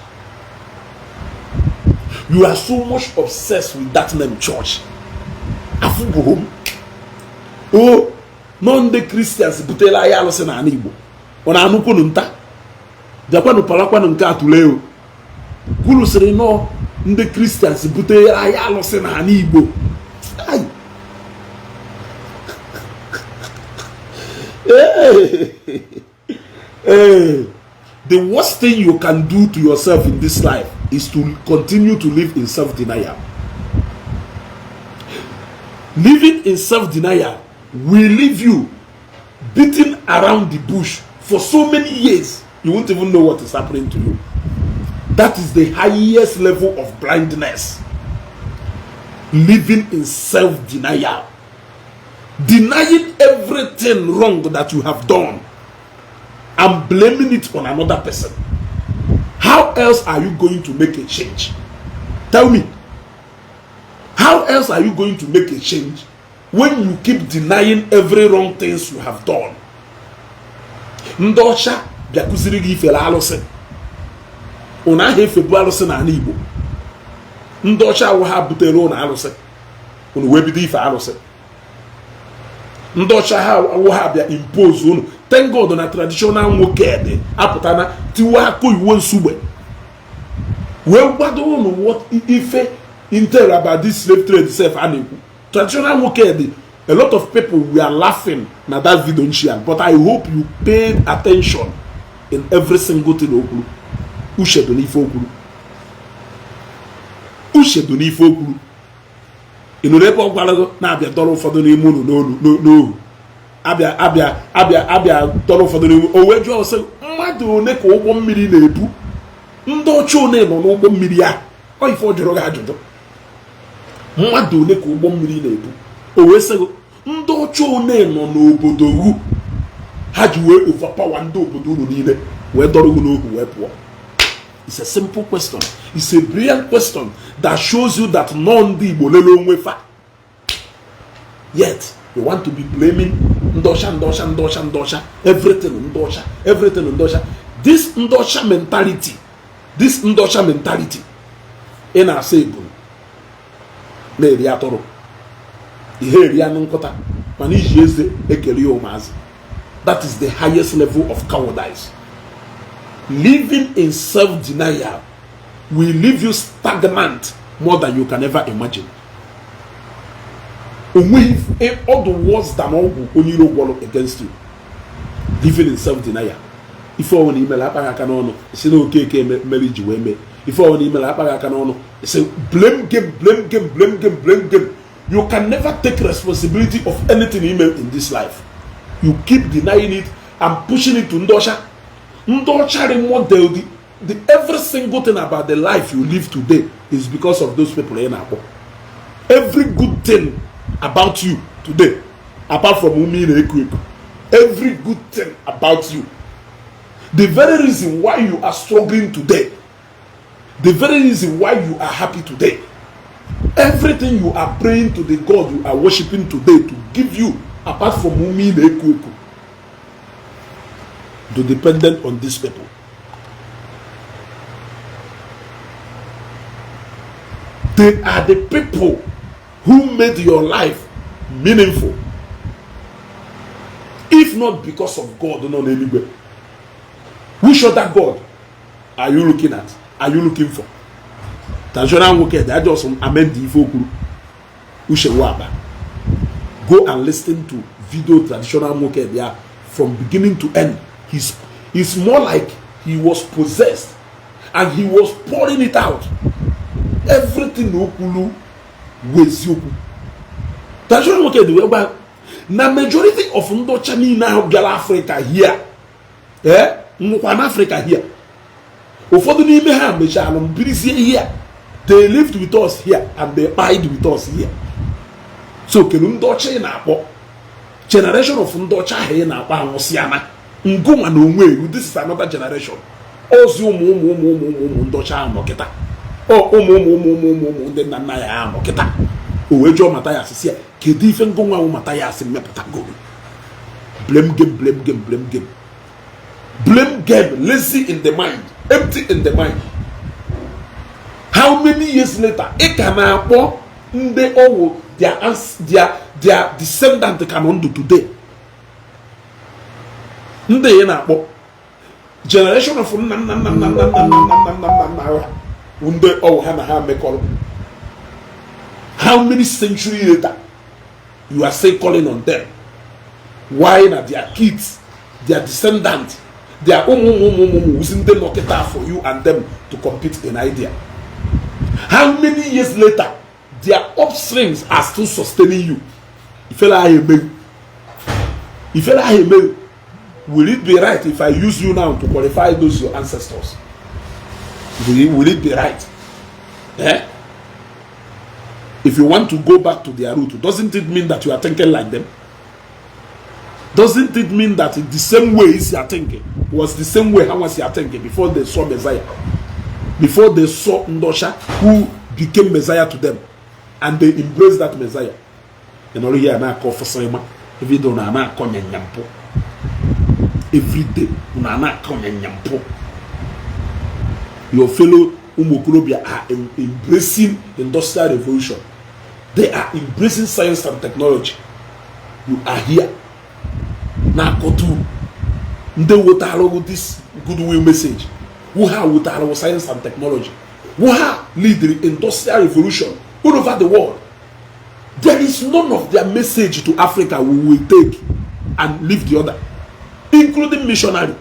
You are so much obsessed with that name church. Afụbụghị m o nọ. Ndị Christians butere anyị alụsị n'ala Igbo. Ọ na-anụkwunu nta, bịakwanụ parakwanụ nke atụle o kwuru sịrị nọọ ndị Christians butere anyị alụsị n'ala Igbo. Ai. Hey. The worst thing you can do to yourself in this life is to continue to live in self-denial. Living in self-denial will leave you beating around the bush for so many years, you won't even know what is happening to you. That is the highest level of blindness. Living in self-denial, denying everything wrong that you have done and blaming it on another person. How How else are you going to make a change? Tell me, how else are you going to make a change when you keep denying every wrong things you have done? Ndị ọcha bịa kụziri gị ifere alụsị. Ụnụ ahụ efebu alụsị n'ala Igbo. Ndị ọcha awụ ha butere ụnụ alụsị, ụnụ wee bido ife alụsị. Ndị ọcha ha awụ ha bịa impose ụnụ. Thank God na traditional nwoke dị apụtana tiwa akụ iwu nsugbe wee gwado ụnụ what ife intel about this slave trade sef a na-ekwu. Traditional nwoke dị, a lot of people were laughing na that video nshia, but I hope you paid attention in every single thing o kwuru. Uche dị n'ife o kwuru, uche dị n'ife o kwuru. Ị nụrụ ebe ọ gwara gị na-abịa dọrọ ụfọdụ n'ime unu n'olu n'ohu, abịa abịa abịa abịa dọrọ ụfọdụ n'ime? O wee jụọ sị, mmadụ one ka ụgbọ mmiri na-ebu? Ndị ọcha one nọ n'ụgbọ mmiri ya? Ọ ife ọ jụrụ gị ajụjụ, mmadụ one ka ụgbọ mmiri na-ebu? O wee sị gị, ndị ọcha one nọ n'obodo wu ha ji wee overpower ndị obodo unu niile, wee dọrọ unu n'ohu wee pụọ? It's a simple question. It's a brilliant question that shows you that nọ ndị Igbo lele onwe fa. Yet you want to be blaming ndị ọcha, ndị ọcha, ndị ọcha, ndị ọcha, everything ndị ọcha, everything ndị ọcha. This ndị ọcha mentality, this ndị ọcha mentality, ị na-asa ebulu na-eri atụrụ, ihe eri anụ nkụta, mana iji eze ekele ya ụmụazị. That is the highest level of cowardice. Living in self-denial will leave you stagnant more than you can ever imagine. Onweghị ọ dị worse than ọgwụ onye iro gwọrọ against you. Living in self-denial, ife ọwụ na imere akpaghị aka n'ọnụ, si na Okeke mere iji wee mee. Ife ọwụ na imere akpaghị aka n'ọnụ, si blame game, blame game, blame game, blame game. You can never take responsibility of anything you made in this life. You keep denying it and pushing it to ndị ọcha. Ndị ọcha remodel the every single thing about the life you live today is because of those people ị na-akpọ. Every good thing about you today, apart from ume ị na-eku eku, every good thing about you, the very reason why you are struggling today, the very reason why you are happy today, everything you are praying to the God you are worshiping today to give you, apart from ume ị na-eku eku, to dependent on these people. They are the people who made your life meaningful. If not because of God nọ n'eluigwe, which other God are you looking at? Are you looking for? Traditional nwoke dị just amend ife o kwuru. Uche Waba, go and listen to video traditional nwoke there from beginning to end. He's more like he was possessed and he was pouring it out. Everything o kwuru wụ eziokwu. Traditional nwoke dị wee gba na majority of ndị ọcha niile ahụ bịara Afrịka here, ee, nwụkwa na Afrịka here, ụfọdụ n'ime ha mechara birizie here. They lived with us here and they died with us here. So kedu ndị ọcha ị na-akpọ? Generation of ndị ọcha ahụ ị na-akpọ anwụsịana. Ngụnwa na onwe eru, this is another generation. Ozi ụmụ ụmụ ụmụ ụmụ ụmụ ụmụ ndị ọcha ahụ nọ kịta, ọ ụmụ ụmụ ụmụ ụmụ ụmụ ụmụ ndị nna nna ya ahụ nọ kịta. O wee jụọ Mathias si ya, kedu ife ngụnwa wụ Mathias mmepụtagoro? Blame game, blame game, blame game, blame game. Lazy in the mind, empty in the mind. How many years later ị ka na-akpọ ndị ọwụ their descendant ka nọ ndụ today, ndị ị na-akpọ generation of nna nna nna nna nna nna nna nna nna nna nna ha, ndị ọwụ ha na ha mekọrọ? How many century later you are still calling on them? Why na their kids, their descendant, their ụmụ ụmụ ụmụ ụmụ ụmụ wuzi ndị nọ kịta for you and them to compete in idea? How many years later their offsprings are still sustaining you? Ifele ahụ emeghị, ifele ahụ emeghị. Will it be right if I use you now to qualify those your ancestors? Will it be right, eh? If you want to go back to their root, doesn't it mean that you are thinking like them? Doesn't it mean that the same way is you are thinking was the same way how was you are thinking before they saw Messiah? Before they saw ndị ọcha who became Messiah to them, and they embraced that Messiah. Ị nọrọ here na-akọ ọfụsịrịma every day, na na-akọ nyanyampụ every day, na na-akọ nyanyampụ. Your fellow ụmụ okorobịa are embracing industrial revolution. They are embracing science and technology. You are here na-akọtu ndị wetara this goodwill message, who ha wetara science and technology, who ha lead the industrial revolution all over the world. There is none of their message to Africa we will take and leave the other, including missionary,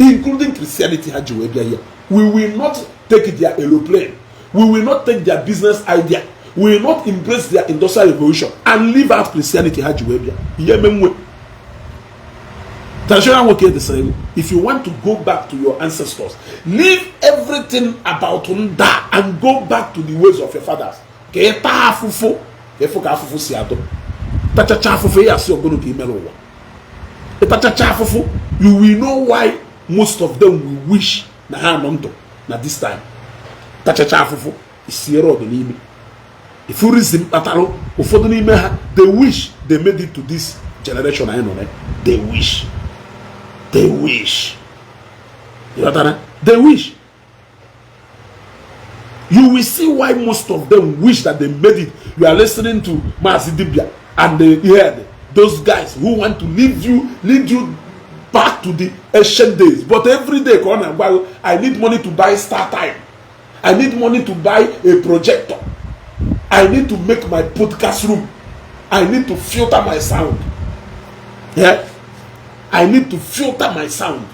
including Christianity ha ji wee bịa here. We will not take their aeroplane, we will not take their business idea, we will not embrace their industrial revolution and leave out Christianity ha ji wee bịa. Ihe emenwe traditional nwoke dịsịrị, if you want to go back to your ancestors, leave everything about nda and go back to the ways of your fathers, ka ị taa afụfụ, ka ịfụ ka afụfụ si adụ. Tachacha afụfụ, ya asị ọgụnụ ka imere ụwa. Ịtachacha afụfụ, you will know why most of them will wish na ha nọ ndụ na this time. Tachacha afụfụ, isiere ọdụ n'ime ifurizm kpatara ụfọdụ n'ime ha, they wish they made it to this generation anyị nọ na. They wish, they wish. Ịghọtara? They wish. You will see why most of them wish that they made it. You are listening to Mazi Dibia and the head, those guys who want to lead you back to the ancient days. But every day ka ọ na-agwa gị, "I need money to buy Star Time, I need money to buy a projector, I need to make my podcast room, I need to filter my sound." Yeah, I need to filter my sound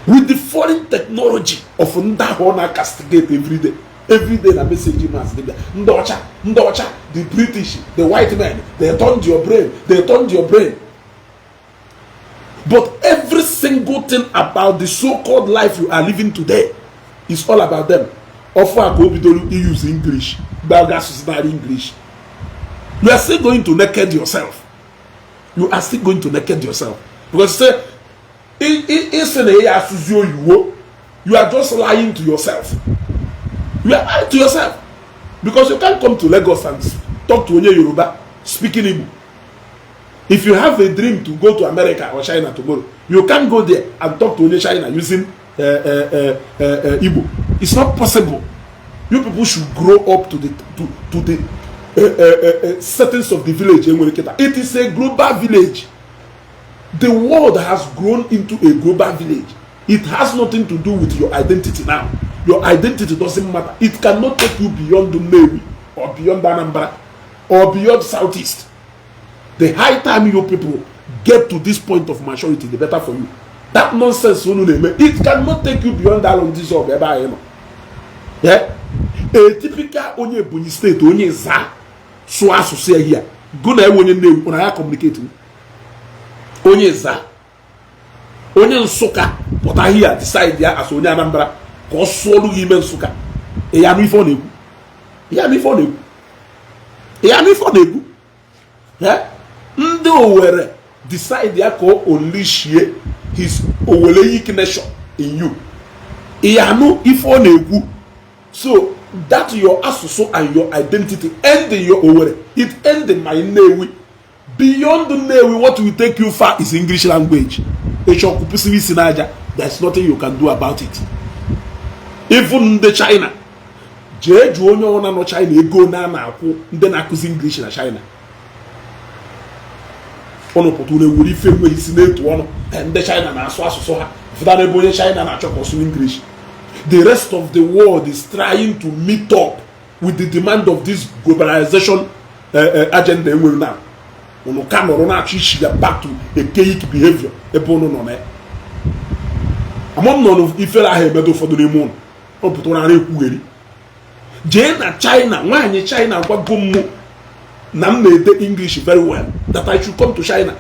with the foreign technology of ndị ahụ ọ na-castigate every day, every day na message Maazị Dibia. Ndị ọcha, ndị ọcha, the British, the white men, they turned your brain, they turned your brain. But every single thing about the so-called life you are living today is all about them. Ọfụ a ka o bidoro use English gbaga asụsụ narị English. You are still going to naked yourself. You are still going to naked yourself, because say ịsị na ya asụzi oyiwo, you are just lying to yourself. You are lying to yourself because you can't come to Lagos and talk to onye Yoruba speaking Igbo. If you have a dream to go to America or China tomorrow, you can't go there and talk to onye China using Igbo. It's not possible. You people should grow up to the settings of the village enwere kịta. It is a global village. The world has grown into a global village. It has nothing to do with your identity now. Your identity doesn't matter. It cannot take you beyond Nnewi or beyond Anambra or beyond Southeast. The high time you people get to this point of maturity, the better for you. That nonsense unu na-eme, it cannot take you beyond Alondizuogu ebe anyị nọ. Yeah? A typical onye Ebonyi State, onye za sụọ asụsụ ya here, go na ewe onye Nnewi na ya communicate. Onye za, onye Nsụka pụta here, decide ya as onye Anambra ka ọ sụọlụ gị ime Nsụka, ya anụ ife ọ na-ekwu, ya anụ ife ọ na-ekwu, ya anụ ife ọ na-ekwu. Ndị Owere decide ya ka o unleashie his Owereyik nation in you, ya anụ ife ọ na-ekwu. So that your asụsụ and your identity end in your Owerri, it end in my Nnewi. Beyond Nnewi, what will take you far is English language. Ịchọ kwupụsịrị isi n'aja, there's nothing you can do about it. Even ndị China, jee jụọ onye ọbụla nọ China ego na na-akwụ ndị na-akụzi English na China. Ụnụ pụta, ụnụ ewere ife enweghị isi na-etu ọnụ. Ndị China na-asụ asụsụ ha fụta n'ebe onye China na-achọ ka ọ sụrụ English. The rest of the world is trying to meet up with the demand of this globalization agenda enwere now. Ụnụ ka nọrọ na-achọ ishi ya back to archaic behavior ebe ụnụ nọ na ya. Amam nọ n'ifere ahụ emedo ụfọdụ n'ime ụnụ ọ pụtara ara ekwugheri. Jee na China, nwaanyị China gwago m na m na-ede English very well, that I should come to China.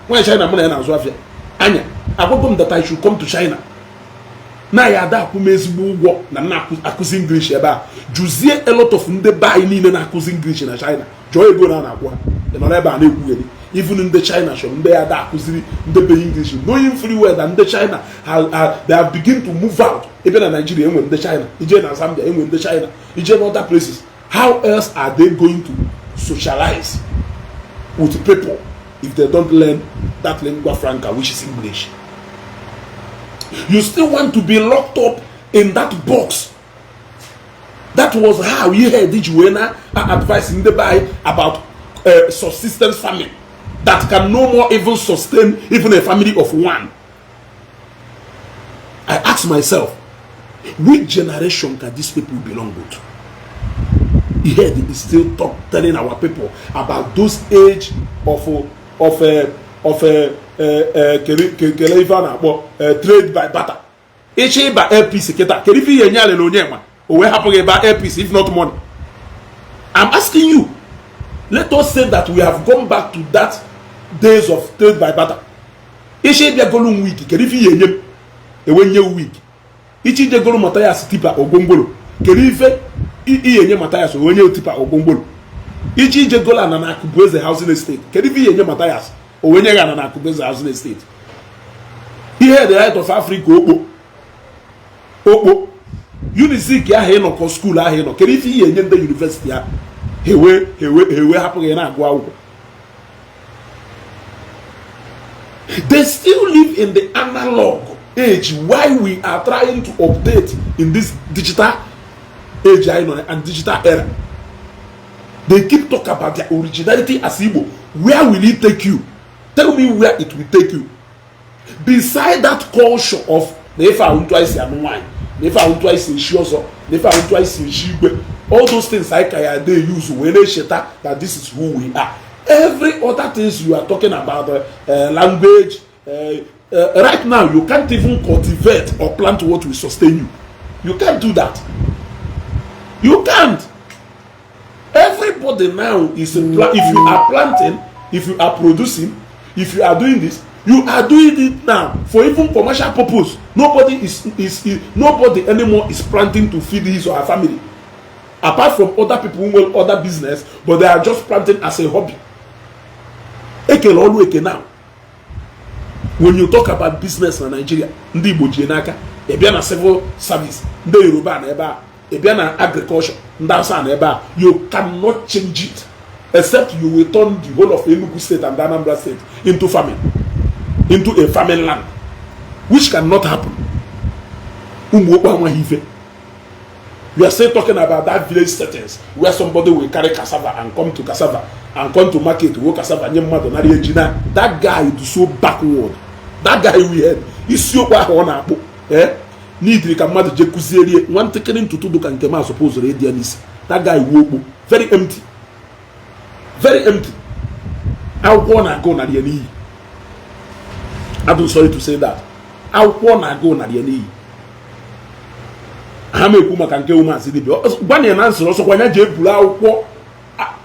Nwaanyị China mụ na ya na-azụ afịa anya agwago m that I should come to China, na ya ada akwụ m ezigbo ụgwọ na m na-akụzi English ebe a. Jụzie a lot of ndị be anyị niile na-akụzi English na China, jụọ ego na a na-akwụ ha. Ị nọrọ ebe a na-ekwugheri. Even ndị China chọrọ ndị ya da akụziri ndị be English, knowing free well that ndị China they have begin to move out. Ebe na Nigeria enwe ndị China, ije na Zambia enwe ndị China, ije na other places. How else are they going to socialize with people if they don't learn that lingua franca, which is English? You still want to be locked up in that box. That was how ihe ji wee na advice ndị be anyị about subsistence farming that can no more even sustain even a family of one. I ask myself, which generation can these people belong to? Ihe is still telling our people about those age of kele ife a na-akpọ trade by barter. Ịchọ ịba APC kịta, kedu ife ihe nye alịla onye ma o wee hapụ gị ịba APC if not money? I'm asking you. Let us say that we have gone back to that days of trade by barter. Ịchọ ịbịa golu m wig, kedu ife ihe enye m ewe nye wig? Ịchọ ije golu Mathias tipper ogongolo, kedu ife ihe enye Mathias onye tipper ogongolo? Iji ije golu ana na Akụbueze Housing Estate, kedu ife ihe enye Mathias o wee nye gị ana na Akụbueze Housing Estate? Ihe the Right of Africa, okpo okpo Unizik ahụ ịnọkọ, school ahụ ịnọ, kedu ife ihe enye ndị university ahụ hewe hewe hewe hapụ gị na-agụ akwụkwọ? They still live in the analog age while we are trying to update in this digital age anyị nọ and digital era. They keep talk about their originality as Igbo. Where will it take you? Tell me where it will take you. Beside that culture of na ife ahụ ntụ anyị si anụ nwaanyị, na ife ahụ ntụ anyị si eshi ọzọ, na ife ahụ ntụ anyị si eshi igwe, all those things anyị ka ya dey use wee na-echeta that this is who we are. Every other things you are talking about, language, right now you can't even cultivate or plant what will sustain you. You can't do that. You can't. Everybody now is if you are planting, if you are producing, if you are doing this, you are doing it now for even commercial purpose. Nobody anymore is planting to feed his or her family, apart from other people who will other business, but they are just planting as a hobby. Ekele ọlụ eke. Now when you talk about business na Nigeria, ndị Igbo jie n'aka. Ị bịa na civil service, ndị Yoruba na ebe a. Ị bịa na agriculture, ndị Hausa na ebe a. You cannot change it except you will turn the whole of Enugu State and Anambra State into farming, into a farming land, which cannot happen. Ụmụ okpu amaghị ife. We are still talking about that village settings where somebody will carry cassava and come to cassava and come to market, wo cassava nye mmadụ, nara eji na. That guy is so backward. That guy we heard isiokwu ahụ ọ na-akpụ, eh, n'idiri ka mmadụ jee kụzierie nwa ntakịrị ntutu dị ka nke m asọpụzụrụ ịdị ya n'isi. That guy wu okpu, very empty, very empty. Akwụkwọ ọ na-agụ narị ya n'iyi. I'm sorry to say that. Akwụkwọ ọ na-agụ narị ya n'iyi. Ha ma ekwu maka nke ụmụazị dibịa gwana ya na nsịrị ọsọkwa ya ji eburu akwụkwọ,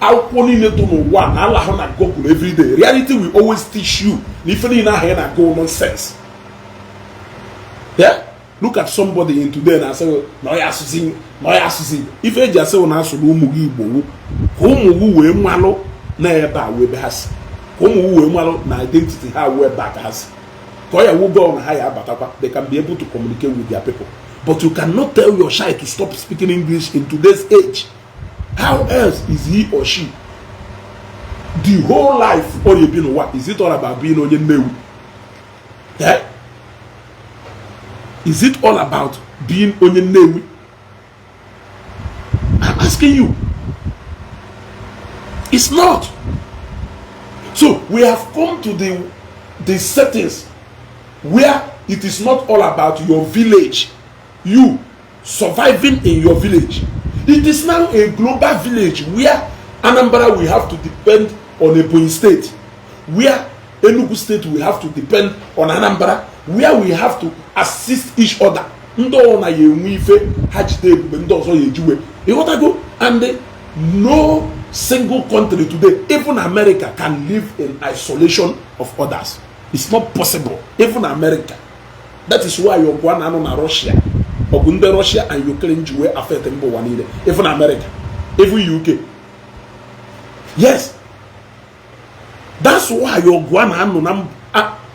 akwụkwọ niile dị n'ụwa na ala ahụ na Google everyday. Reality will always teach you na ife niile ahụ ị na-agụ, nonsense. Yeah, look at somebody in today na-asị na ọ ya asụzi, na ọ ya asụzi Igbo. Ife eji asị na asụrụ ụmụ gị Igbo wu ka ụmụ gị wee malụ na ebe a wee ebe ha si, ka ụmụ gị wee malụ na identity ha wee ebe a ka ha si, ka ọ ya wugo na ha ya abatakwa, they can be able to communicate with their people. But you cannot tell your child to stop speaking English in today's age. How else is he or she, the whole life ọ na-ebi n'ụwa, is it all about being onye Nnewi? Eh? Is it all about being onye Nnewi? I'm asking you. It's not. So we have come to the settings where it is not all about your village, you surviving in your village. It is now a global village where Anambra will have to depend on Ebonyi State, where Enugu State will have to depend on Anambra, where we have to assist each other. Ndị ọ na ya enwe ife ha jide ebube, ndị ọzọ ya ejiwe. Ịghọtago? And no single country today, even America, can live in isolation of others. It's not possible. Even America. That is why ọgụ a na-anụ na Russia, ọgụ ndị Russia and Ukraine ji wee affect mba ụwa niile, even America, even UK. Yes. That's why ọgụ a na-anụ na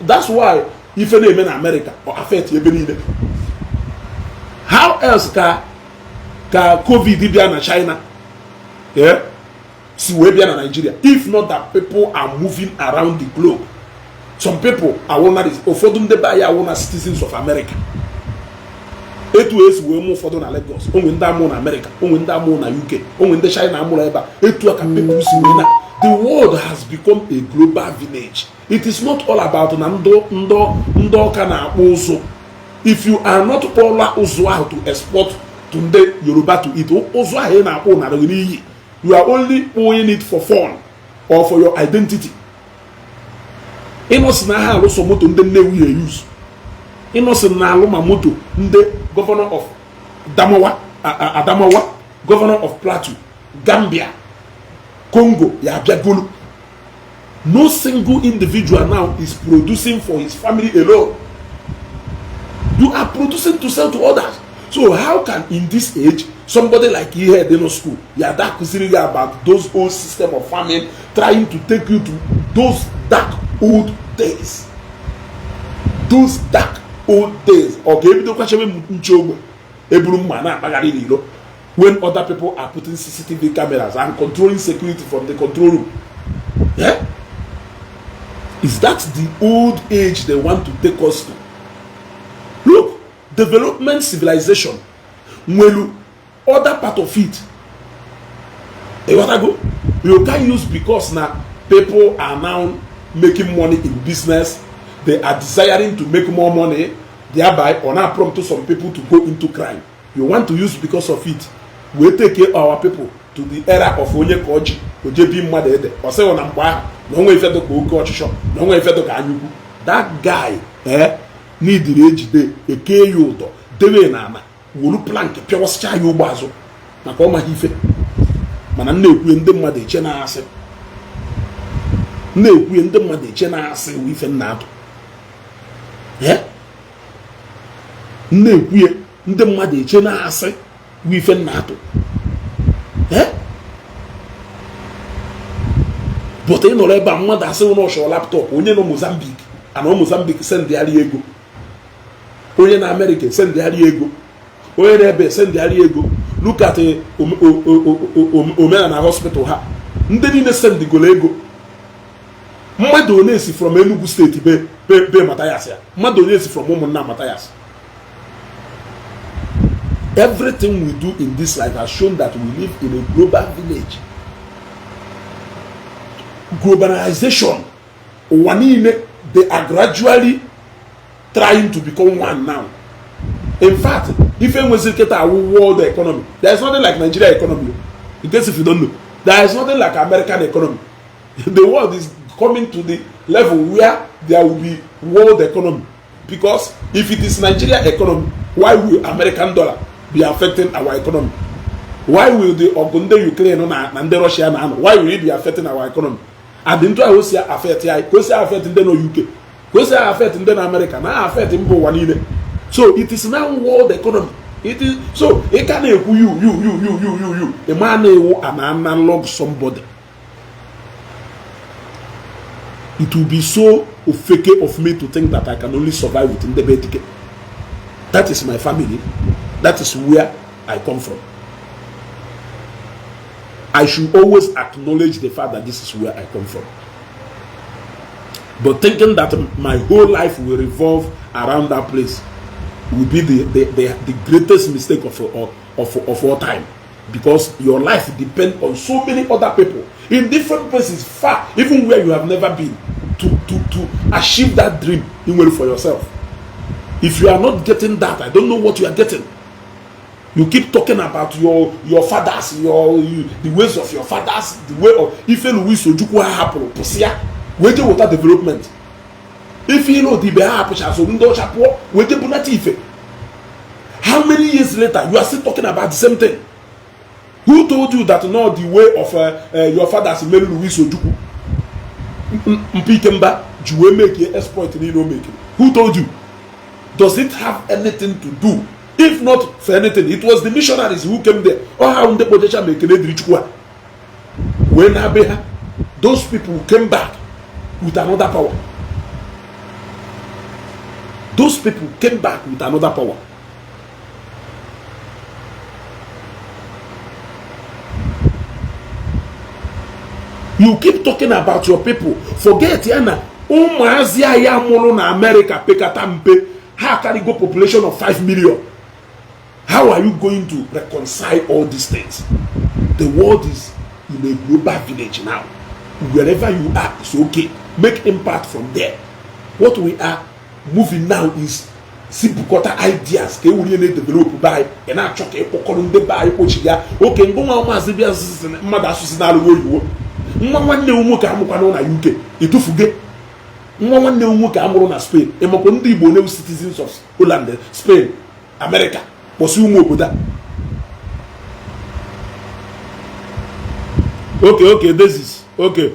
that's why ife na-eme na America ọ affect ebe niile. How else ka COVID bịa na China, yeah, si wee bịa na Nigeria, if not that people are moving around the globe? Some people awụna, ụfọdụ ndị be anyị awụna citizens of America. Etu esi wee mụ ụfọdụ na Lagos, onwe ndị amụ na America, onwe ndị amụ na UK, onwe ndị China amụrụ ebe a. Etu a ka people si wee na the world has become a global village. It is not all about na ndụ ndụ ndị ọka na-akpụ ụzụ. If you are not kpọla ụzụ ahụ to export to ndị Yoruba to eat, ụzụ ahụ ị na-akpụ nara gị n'iyi. You are only kpụing it for fun or for your identity. Innoson na ha alụsọ moto ndị Nnewi ya use. Innoson na-alụ ma moto ndị governor of Damawa, Adamawa, governor of Plateau, Gambia, Congo ya abịagolu. No single individual now is producing for his family alone. You are producing to sell to others. So how can, in this age, somebody like ihe dị no school ya da kụziri gị about those old system of farming, trying to take you to those dark old days, those dark old days? Ọ ga-ebidokwa chebe m nche ogbe eburu mma na-akpagharị n'ilo when other people are putting CCTV cameras and controlling security from the control room? Yeah? Is that the old age they want to take us to? Look, development, civilization nwelu other part of it. Ịghọtago? You can use because na people are now making money in business, they are desiring to make more money, thereby ọ na prompt some people to go into crime. You want to use because of it wee take our people to the era of onye ka ọjị ojebi mmadụ ede. Ọ sịghị na mgbe ahụ na onwe ife dịka oke ọchịchọ, na onwe ife dịka anyukwu. That guy, n'idiri ejide eke ya ụdọ dewe na ana wolu plank pịawasịcha ya ụgbọ azụ maka ọ maghị ife. Mana m na-ekwuye, ndị mmadụ eche na-asị m na-ekwuye, ndị mmadụ eche na-asị wụ ife nna atụ. M na-ekwuye, ndị mmadụ eche na-asị wụ ife nna atụ. But ị nọrọ ebe a, mmadụ asị na ọchọ laptop. Onye nọ Mozambique ana Mozambique sendịgharị ego, onye na Amerịka sendịgharị ego, onye na-ebe sendịgharị ego. Look at Omenala Hospital ha, ndị niile sendigolo ego. Mmadụ onye si from Enugu Steeti be Mathias ya, mmadụ onye si from ụmụnna Mathias. Everything we do in this life has shown that we live in a global village. Globalization, ụwa niile, they are gradually trying to become one now. In fact, ife nweziri kịta awụ world economy. There is nothing like Nigeria economy. In case if you don't know, there is nothing like American economy. The world is coming to the level where there will be world economy, because if it is Nigeria economy, why will American dollar be affecting our economy? Why will the ọgụ ndị Ukraine na ndị Russia na-anọ, why will it be affecting our economy? And ntụ ahụ si affect anyị, ka o si affect ndị nọ UK, ka o si affect ndị na America, na affect mba ụwa niile. So it is now world economy. It is so. Ị ka na-ekwu you you you you you you you, ị ma na-ewu an analog somebody. It will be so ofeke of me to think that I can only survive with ndebe etike. That is my family. That is where I come from. I should always acknowledge the fact that this is where I come from. But thinking that my whole life will revolve around that place will be the greatest mistake of all time. Because your life depends on so many other people in different places, far, even where you have never been, to achieve that dream you will for yourself. If you are not getting that, I don't know what you are getting. You keep talking about your fathers, the ways of your fathers, the way of ife Louis Ojukwu ha hapụrụ pụsịa wee jee weta development. Ife ile odibe ha hapụcha so ndị ọcha pụọ wee jee bunata ife. How many years later, you are still talking about the same thing? Who told you that not the way of your fathers mere Louis Ojukwu Mpikemba ji wee make exploit niile o mekiri? Who told you? Does it have anything to do? If not for anything, it was the missionaries who came there. Ọ ha ndị kpojecha ma ekele dịrị Chukwu a wee na-abịa ha. Those people came back. with another power. Those people came back with another power. You keep talking about your people. Forget ya na ụmụazị anyị amụrụ na America pekata mpe ha carry population of 5 million. How are you going to reconcile all these things? The world is in a global village now. Wherever you are, it's okay. Make impact from there. What we are moving now is sipụkọta ideas ka e were na-edevelop be anyị. Ị na-achọ ka ịkpọkọrọ ndị be anyị kpochi ya oke ngụnwa maazị bịa mmadụ asụsụ na-alụghị oyiwo. Nwa nwanne m nwoke amụkwanụ na UK etufuge. Nwa nwanne m nwoke amụrụ na Spain, ịmakwa ndị Igbo na citizens of Holland, Spain, America, kpọsị ụmụ obodo a. Okay, okay, this is okay.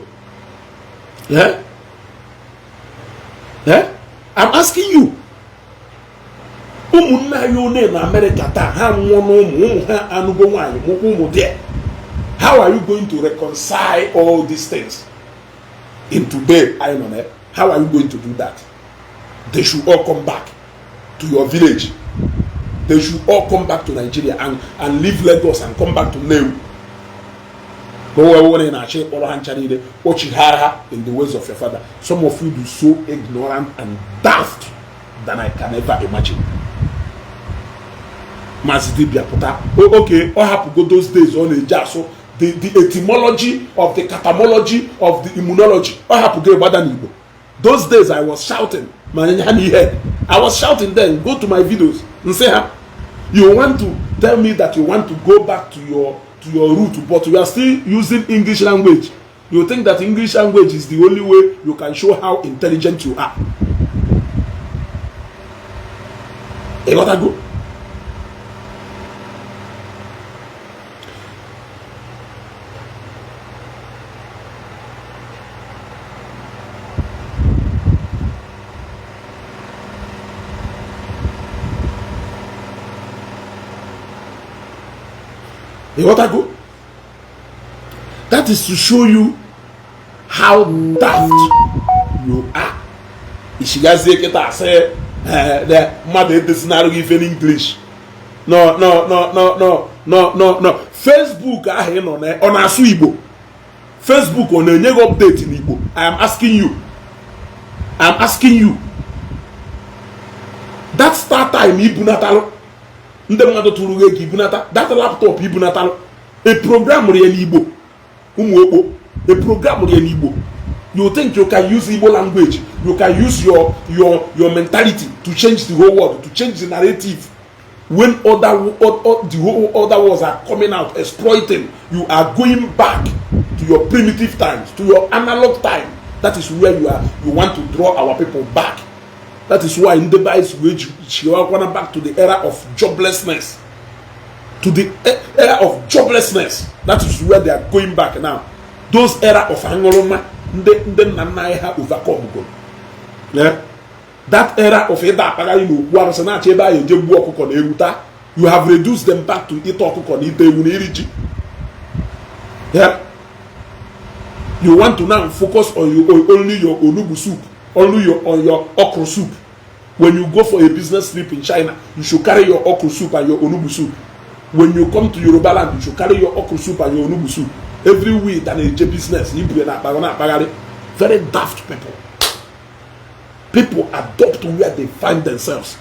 Yeah? Yeah? I'm asking you. Ụmụnne anyị one na America taa ha nwụọ n'ụmụ ụmụ ha anụgo nwaanyị mụkwa ụmụ there. How are you going to reconcile all these things in today? I don't know. How are you going to do that? They should all come back to your village. They should all come back to Nigeria and leave Lagos and come back to Nnewi. Go away in the ways of your father. Some of you do so ignorant and daft than I can ever imagine. Mazi Dibia pụta. Okay, ọ hapụgo those days ọ na-eji asụ the etymology of the catamology of the immunology. Ọ hapụgo ịgbada n'Igbo. Those days I was shouting. I was shouting then. Go to my videos and say, you want to tell me that you want to go back to your root, but you are still using English language. You think that English language is the only way you can show how intelligent you are. You gotta go. You gotta go. That is to show you how daft you are. Ishigazie kịta asị mmadụ edezinarụghị ife n'English. No, no, no, no, no, no, no, no. Facebook ahụ ị nọ na ọ na-asụ Igbo. Facebook ọ na-enye gị update n'Igbo. I am asking you. I am asking you. That start time ibunatalụ. Ndị mmadụ tụrụ gị ego ibunata. That laptop ibunatalụ. A program ya n'Igbo. Ụmụ okpo. A program ya n'Igbo. You think you can use Igbo language, you can use your mentality to change the whole world, to change the narrative. When the whole other worlds are coming out, exploiting, you are going back to your primitive times, to your analog time. That is where you are. You want to draw our people back. That is why in the Bible, back to the era of joblessness. To the era of joblessness. That is where they are going back now. Those era of Angoloma, ndị nna nna anyị ha overcome go. That era of ịda akpagharị n'okwu arụsị na-achọ ebe anyị eje gbuo ọkụkọ na ewu taa. You have reduced them back to ịta ọkụkọ na ịta ewu na iri ji. You want to now focus on your, only your onugbu soup, only your, on your okra soup. When you go for a business trip in China, you should carry your okra soup and your onugbu soup. When you come to Yoruba land, you should carry your okra soup and your onugbu soup. Every week and a business, very daft people. People adopt where they find themselves.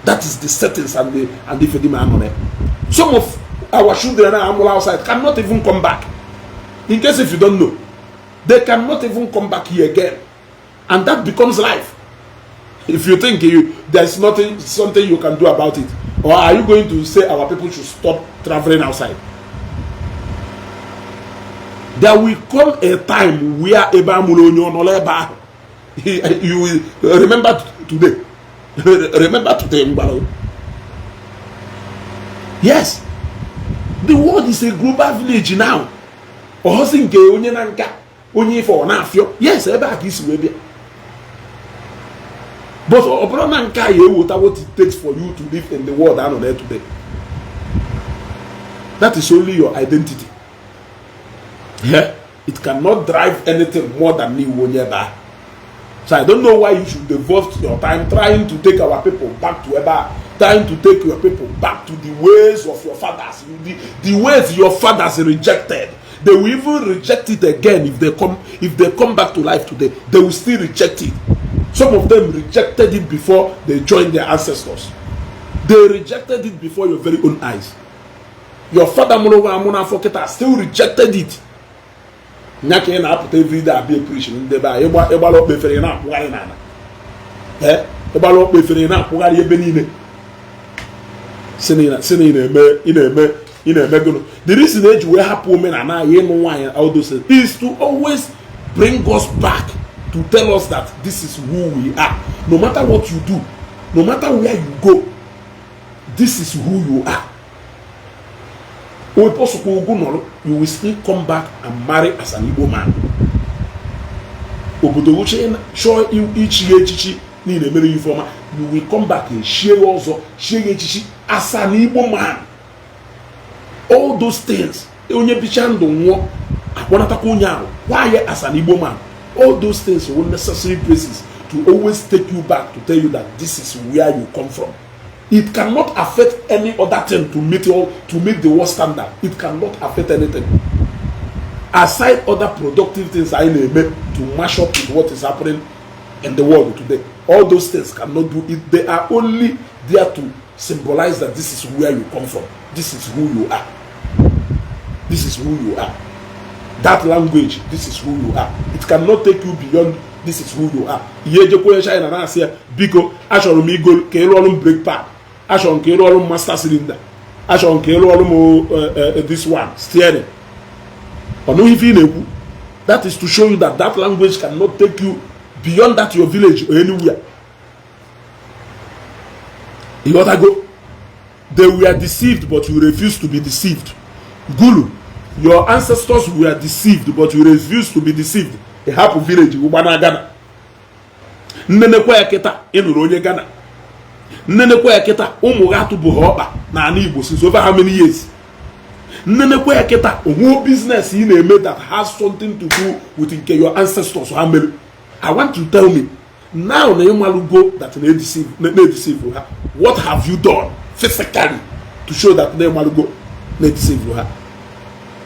That is the settings and the Fedima. Some of our children outside cannot even come back. In case if you don't know, they cannot even come back here again, and that becomes life. If you think there's nothing, something you can do about it, or are you going to say our people should stop traveling outside? There will come a time where you will remember today. Remember today. Yes, the world is a global village now. Yes, but what it takes for you to live in the world I know today. That is only your identity. Yeah. It cannot drive anything more than n'iwu onye ebe ahụ. So I don't know why you should devote your time trying to take our people back to ebe a, trying to take your people back to the ways of your fathers, the ways your fathers rejected. They will even reject it again if they come back to life today. They will still reject it. Some of them rejected it before they joined their ancestors. They rejected it before your very own eyes. Your father mụrụ nwa amụ n'afọ kịta still rejected it. Nya ka ị na-apụta everyday abịa preach ndị be anyị. Ịgbara ọkpa efere, ị na-akwụgharị n'ala. Ee, ịgbara ọkpa efere, ị na-akwụgharị ebe niile, si na ị na-eme, ị na-eme, ị na-eme gụnụ. The reason eji wee hapụ omenala anyị, ịnụ nwaanyị, all those things, is to always bring us back to tell us that this is who we are. No matter what you do, no matter where you go, this is who you are. Oposokwa ugwu nọrọ, you will still come back and marry as an Igbo man. Obodo uche chọọ ichi ya echichi niile mere ya ife ọma, you will come back, eshie ya ọzọ, chie ya echichi as an Igbo man. All those things, onye bicha ndụ nwụọ, akpọnatakwa onye ahụ kwa ya as an Igbo man. All those things were necessary places to always take you back to tell you that this is where you come from. It cannot affect any other thing to meet the world standard. It cannot affect anything aside other productive things anyị na-eme to match up with what is happening in the world today. All those things cannot do it. They are only there to symbolize that this is where you come from, this is who you are, this is who you are. That language, this is who you are. It cannot take you beyond this is who you are. Ihe ejekwa onye China na-asị ya, "Biko, achọrọ m igo ka ịrụ ọrụ m brake pad, achọrọ m ka ịrụ ọrụ m master cylinder, achọrọ m ka ịrụ ọrụ m this one, steering," ọ nụghị ife ị na-ekwu. That is to show you that that language cannot take you beyond that your village or anywhere. Ịghọtago? They were deceived, but you refuse to be deceived. Gulu, your ancestors were deceived, but you refuse to be deceived. Ị hapụ village ụgba na Ghana. Nnenekwa ya kịta, ị nụrụ onye Ghana. Nnenekwa ya kịta, ụmụ ha atụbụghị ọkpa n'ala Igbo since over how many years. Nnenekwa ya kịta, onwe business ị na-eme that has something to do with nke your ancestors ha mere. I want to tell me now na ịmalụgo that na-edeceive ha. What have you done physically to show that na ịmalụgo na-edeceive ha?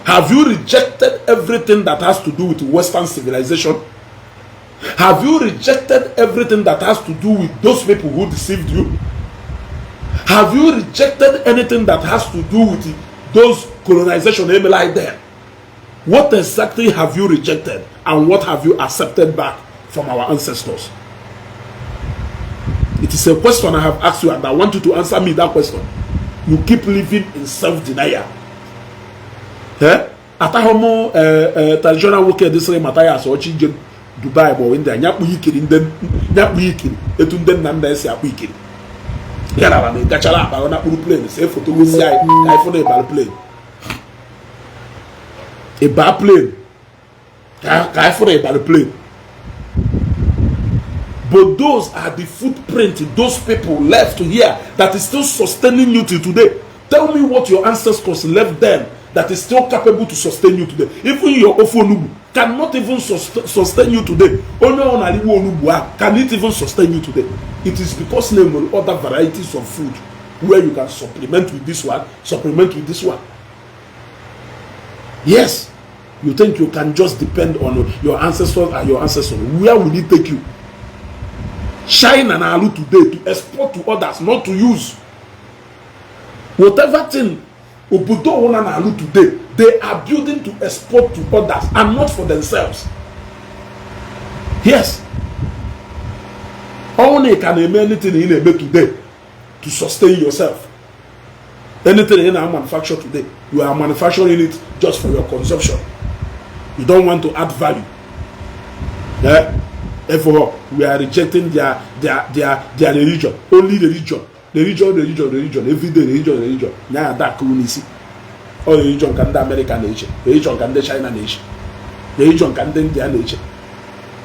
Have you rejected everything that has to do with Western civilization? Have you rejected everything that has to do with those people who deceived you? Have you rejected anything that has to do with those colonization emela there? What exactly have you rejected and what have you accepted back from our ancestors? It is a question I have asked you, and I want you to answer me that question. You keep living in self-denial. Eh? Atahụ m traditional nwoke dịsịrị Mathias ọchị ije Dubai ma ọ ndị a nyakpụ ikiri, ndị nyakpụ ikiri etu ndị nna nna esi akpụ ikiri garara na ịgachara akpa na kpụrụ plane see foto gosi anyị ka anyị fụ na ịbara plane, ịba plane ka anyị fụ na ịbara plane. But those are the footprint those people left here that is still sustaining you till today. Tell me what your ancestors left then that is still capable to sustain you today. Even your ofe onugbu cannot even sustain you today. Onye ọ na-ariwe onugbu ahụ cannot even sustain you today. It is because na enwere other varieties of food where you can supplement with this one, supplement with this one. Yes, you think you can just depend on your ancestors and your ancestors. Where will it take you? China na-alụ today to export to others, not to use. Whatever thing obodo ọbụla na-alụ today, they are building to export to others and not for themselves. Yes, ọnwụ na ị ka na-eme anything ị na-eme today to sustain yourself, anything ị na-manufacture today, you are manufacturing it just for your consumption. You don't want to add value. Yeah? Therefore, we are rejecting their religion, only religion, religion, religion, religion, everyday religion, religion. Nya ada akụrụ n'isi. Ọ religion ka ndị Amerịka na-eche, religion ka ndị China na-eche, religion ka ndị India na-eche.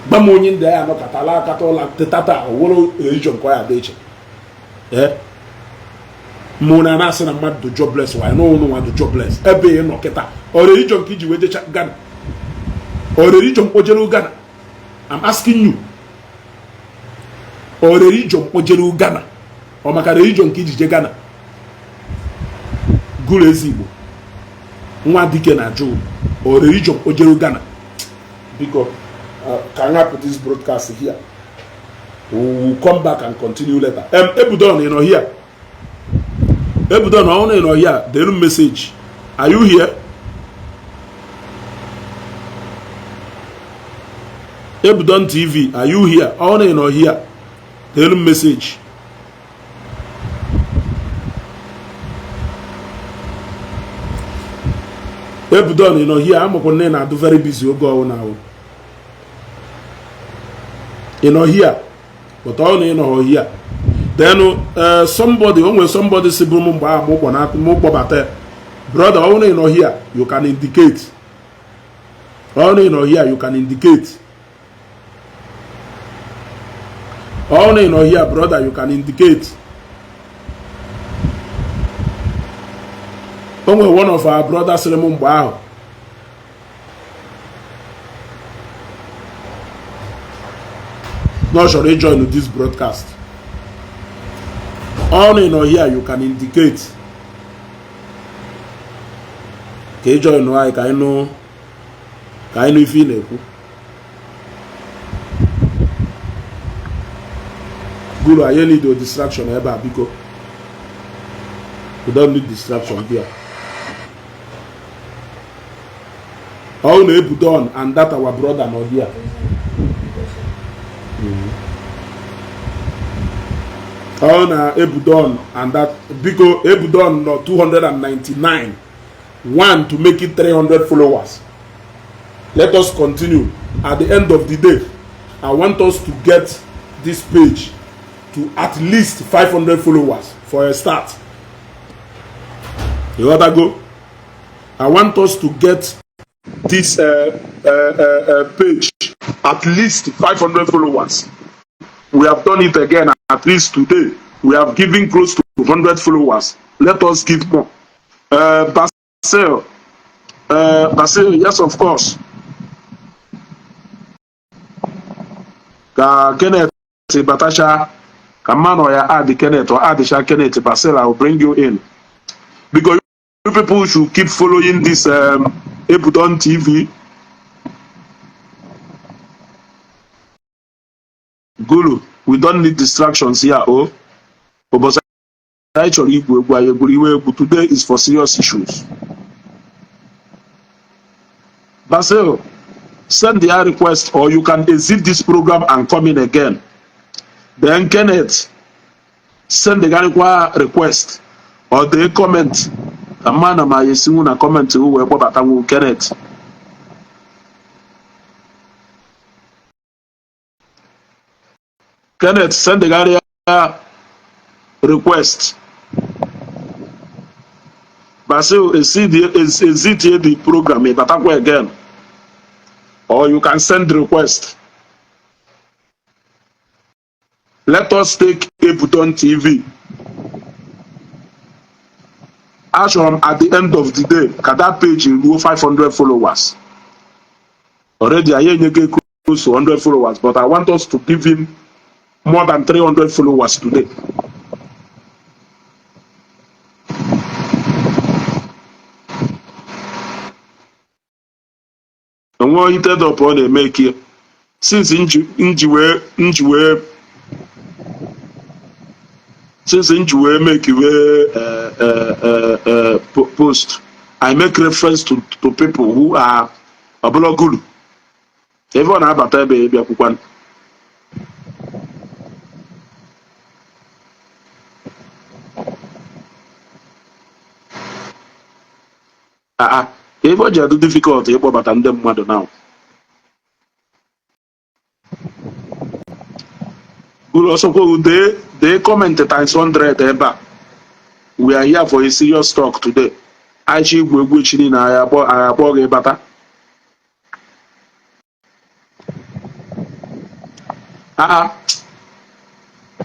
Gba m onye ndị ya anọkọtala akata ụla teta taa, owere religion ka ọ ya dị iche. Ee, mụ na na-asị na mmadụ dị jobless, why? N'ụnụ nwa dị jobless ebe ị nọ kịta. Ọ religion ka iji wee jecha Ghana? Ọ religion kpojere Ghana? I'm asking you. Ọ religion kpojere Ghana? Ọ maka religion ka iji je Ghana? Gụrụ ezigbo nwa dike na ajụ, ọ religion kpojere Ghana? Biko, ka I put this broadcast here. We will come back and continue later. Ebudon, ị nọ here? Ebudon, ọ na ị nọ here, delu message. Are you here? Ebudon TV, are you here? Ọ na ị nọ here, delu message. Ebudon, ị nọ here? Amakwa nne na-adụ very busy oge ọwụ na ahụ. Ị nọ here? But ọ na ị nọ here, then somebody o nwere somebody si bụrụ m mgbe ahụ mụ kpọbata. Brother, ọ na ị nọ here, you can indicate. Ọ na ị nọ here, you can indicate. Ọ na ị nọ here, brother, you can indicate. O nwere one of our brothers sịrị m mgbe ahụ na ọ chọrọ ijoin this broadcast. Ọ na ị nọ here, you can indicate ka ị join anyị, ka anyị nụ ife ị na-ekwu. Guru, anyị need a distraction ebe a. Biko, we don't need distraction here. Ọ na Ebudon and that our brother nọ here. Ọ na Ebudon and that, biko, Ebudon nọ 299, one to make it 300 followers. Let us continue. At the end of the day, I want us to get this page to at least 500 followers for a start. You gotta go. I want us to get this page at least 500 followers. We have done it again. At least today we have given close to 100 followers. Let us give more. Basil, Basil, yes, of course. Ka Kenneth batacha, ka mmanụ ya add Kenneth or addisha Kenneth. Basil, I will bring you in because you people should keep following this Ebudon TV. Guru, we don't need distractions here. Oh, ụbọchị anyị chọrọ igwu egwu, anyị egwuru iwe egwu. Today is for serious issues. Basil, send the request or you can exit this program and come in again. Then Kenneth, send the request or the comment, ka mma na ma ya esinwu na comment wee kpọbatanwu Kenneth. Kenneth, send the request. Basil, exit the program, ịbatakwa again, or you can send request. Let us take Ebudon TV. Achọrọ m at the end of the day ka that page ruo 500 followers. Already anyị enyego close to 100 followers, but I want us to give him more than 300 followers today. Enwe heated up ọ na-eme eke since nji wee since nji wee make wee post. I make reference to people who are ọbụla guru ebe ọ na-abata ebe ịbịakwukwa. Aa, ebe ọ ji adị difficult ịkpọbata ndị mmadụ now. Uru ọsọkwa, dee dee comment times 100 ebe a. We are here for a serious talk today. Anyị igwu egwu echi niile, anyị akpọ gị bata. Aa,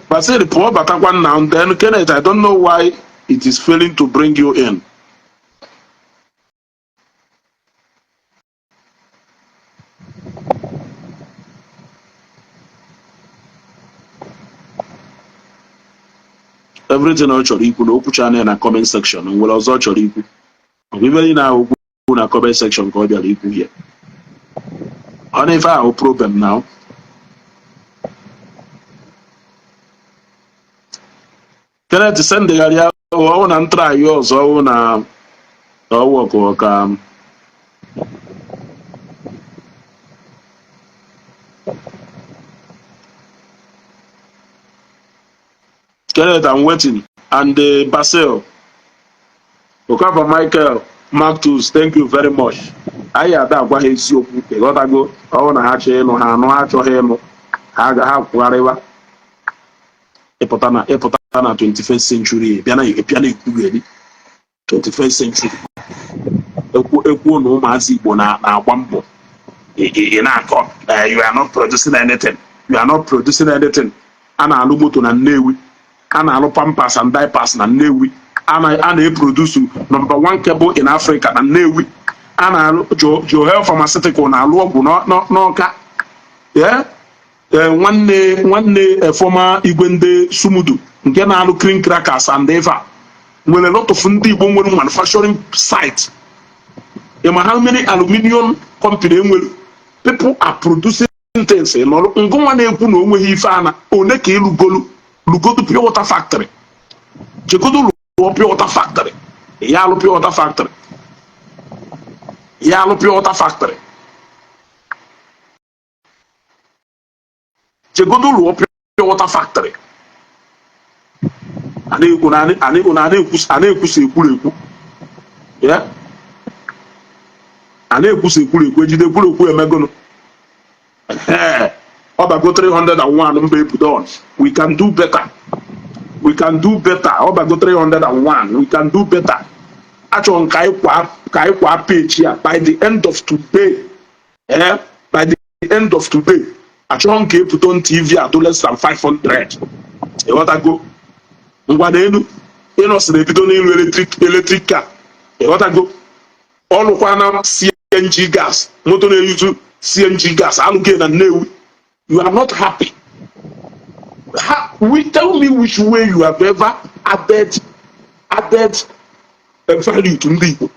Basil, pụọ batakwa now. Then Kenneth, I don't know why it is failing to bring you in. Everything ọ chọrọ ikwu na okwu channel na comment section nwere ọzọ ọ chọrọ ikwu. Ọ bụ ibe niile ahụ okwu na comment section ka ọ bịara ikwu here. Ọ na ife ahụ problem now. Kenneth sendịgharịa ọwụ na ntry ọzọ ọwụ na ọwụ ọkụ ka Kenneth, I'm waiting. And Basil, Okafor Michael, Mark Tools, thank you very much. Anyị ada agwa ha eziokwu, ịghọtago? Ọwụ na ha chọọ ịnụ, ha anụ, ha achọghị ịnụ, ha ga ha kwugharịwa. Ịpụta na 21st century bịa na bịa na ekwugheri 21st century ekwu ekwuo na ụmụazị Igbo na-agba mbọ, ị na-akọ, you are not producing anything, you are not producing anything. A na-alụ moto na Nnewi, a na-alụ pampers and diapers na Nnewi, a na-eproduce number one cable in Africa na Nnewi, a na-alụ Joel Pharmaceutical na-alụ ọgwụ n'Ọka. Nwanne former igwe ndị Sumudu nke na-alụ cream crackers and eva nwere lot of ndị Igbo nwere manufacturing site. Ịma how many aluminium company enwere? People are producing things. Nọrọ ngụnwa na-ekwu na o nweghị ife ana one ka ịlụgolu lugodu pure water factory, jegodu lụọ pure water factory, ya alụ pure water factory, ya alụ pure water factory, jegodu lụọ pure water factory. A na-ekwu na a na-ekwusa ekwurekwu ya, a na-ekwusa ekwurekwu, ejide ekwurekwu emegonu. Ọ bago 301 mba ebudon. We can do better, we can do better. Ọ bago 301, we can do better. Achọrọ m ka anyị kwa page ya by the end of today. By the end of today, achọrọ m ka Ebuton TV adụ less than 500. Ịghọtago? Ngwa na elu ịnọsị na-ebido n'ịlụ electric car. Ịghọtago? Ọlụkwana CNG gas, moto na-eyuzu CNG gas alụghị na Nnewi. You are not happy. We tell me which way you have ever added value to ndị Igbo,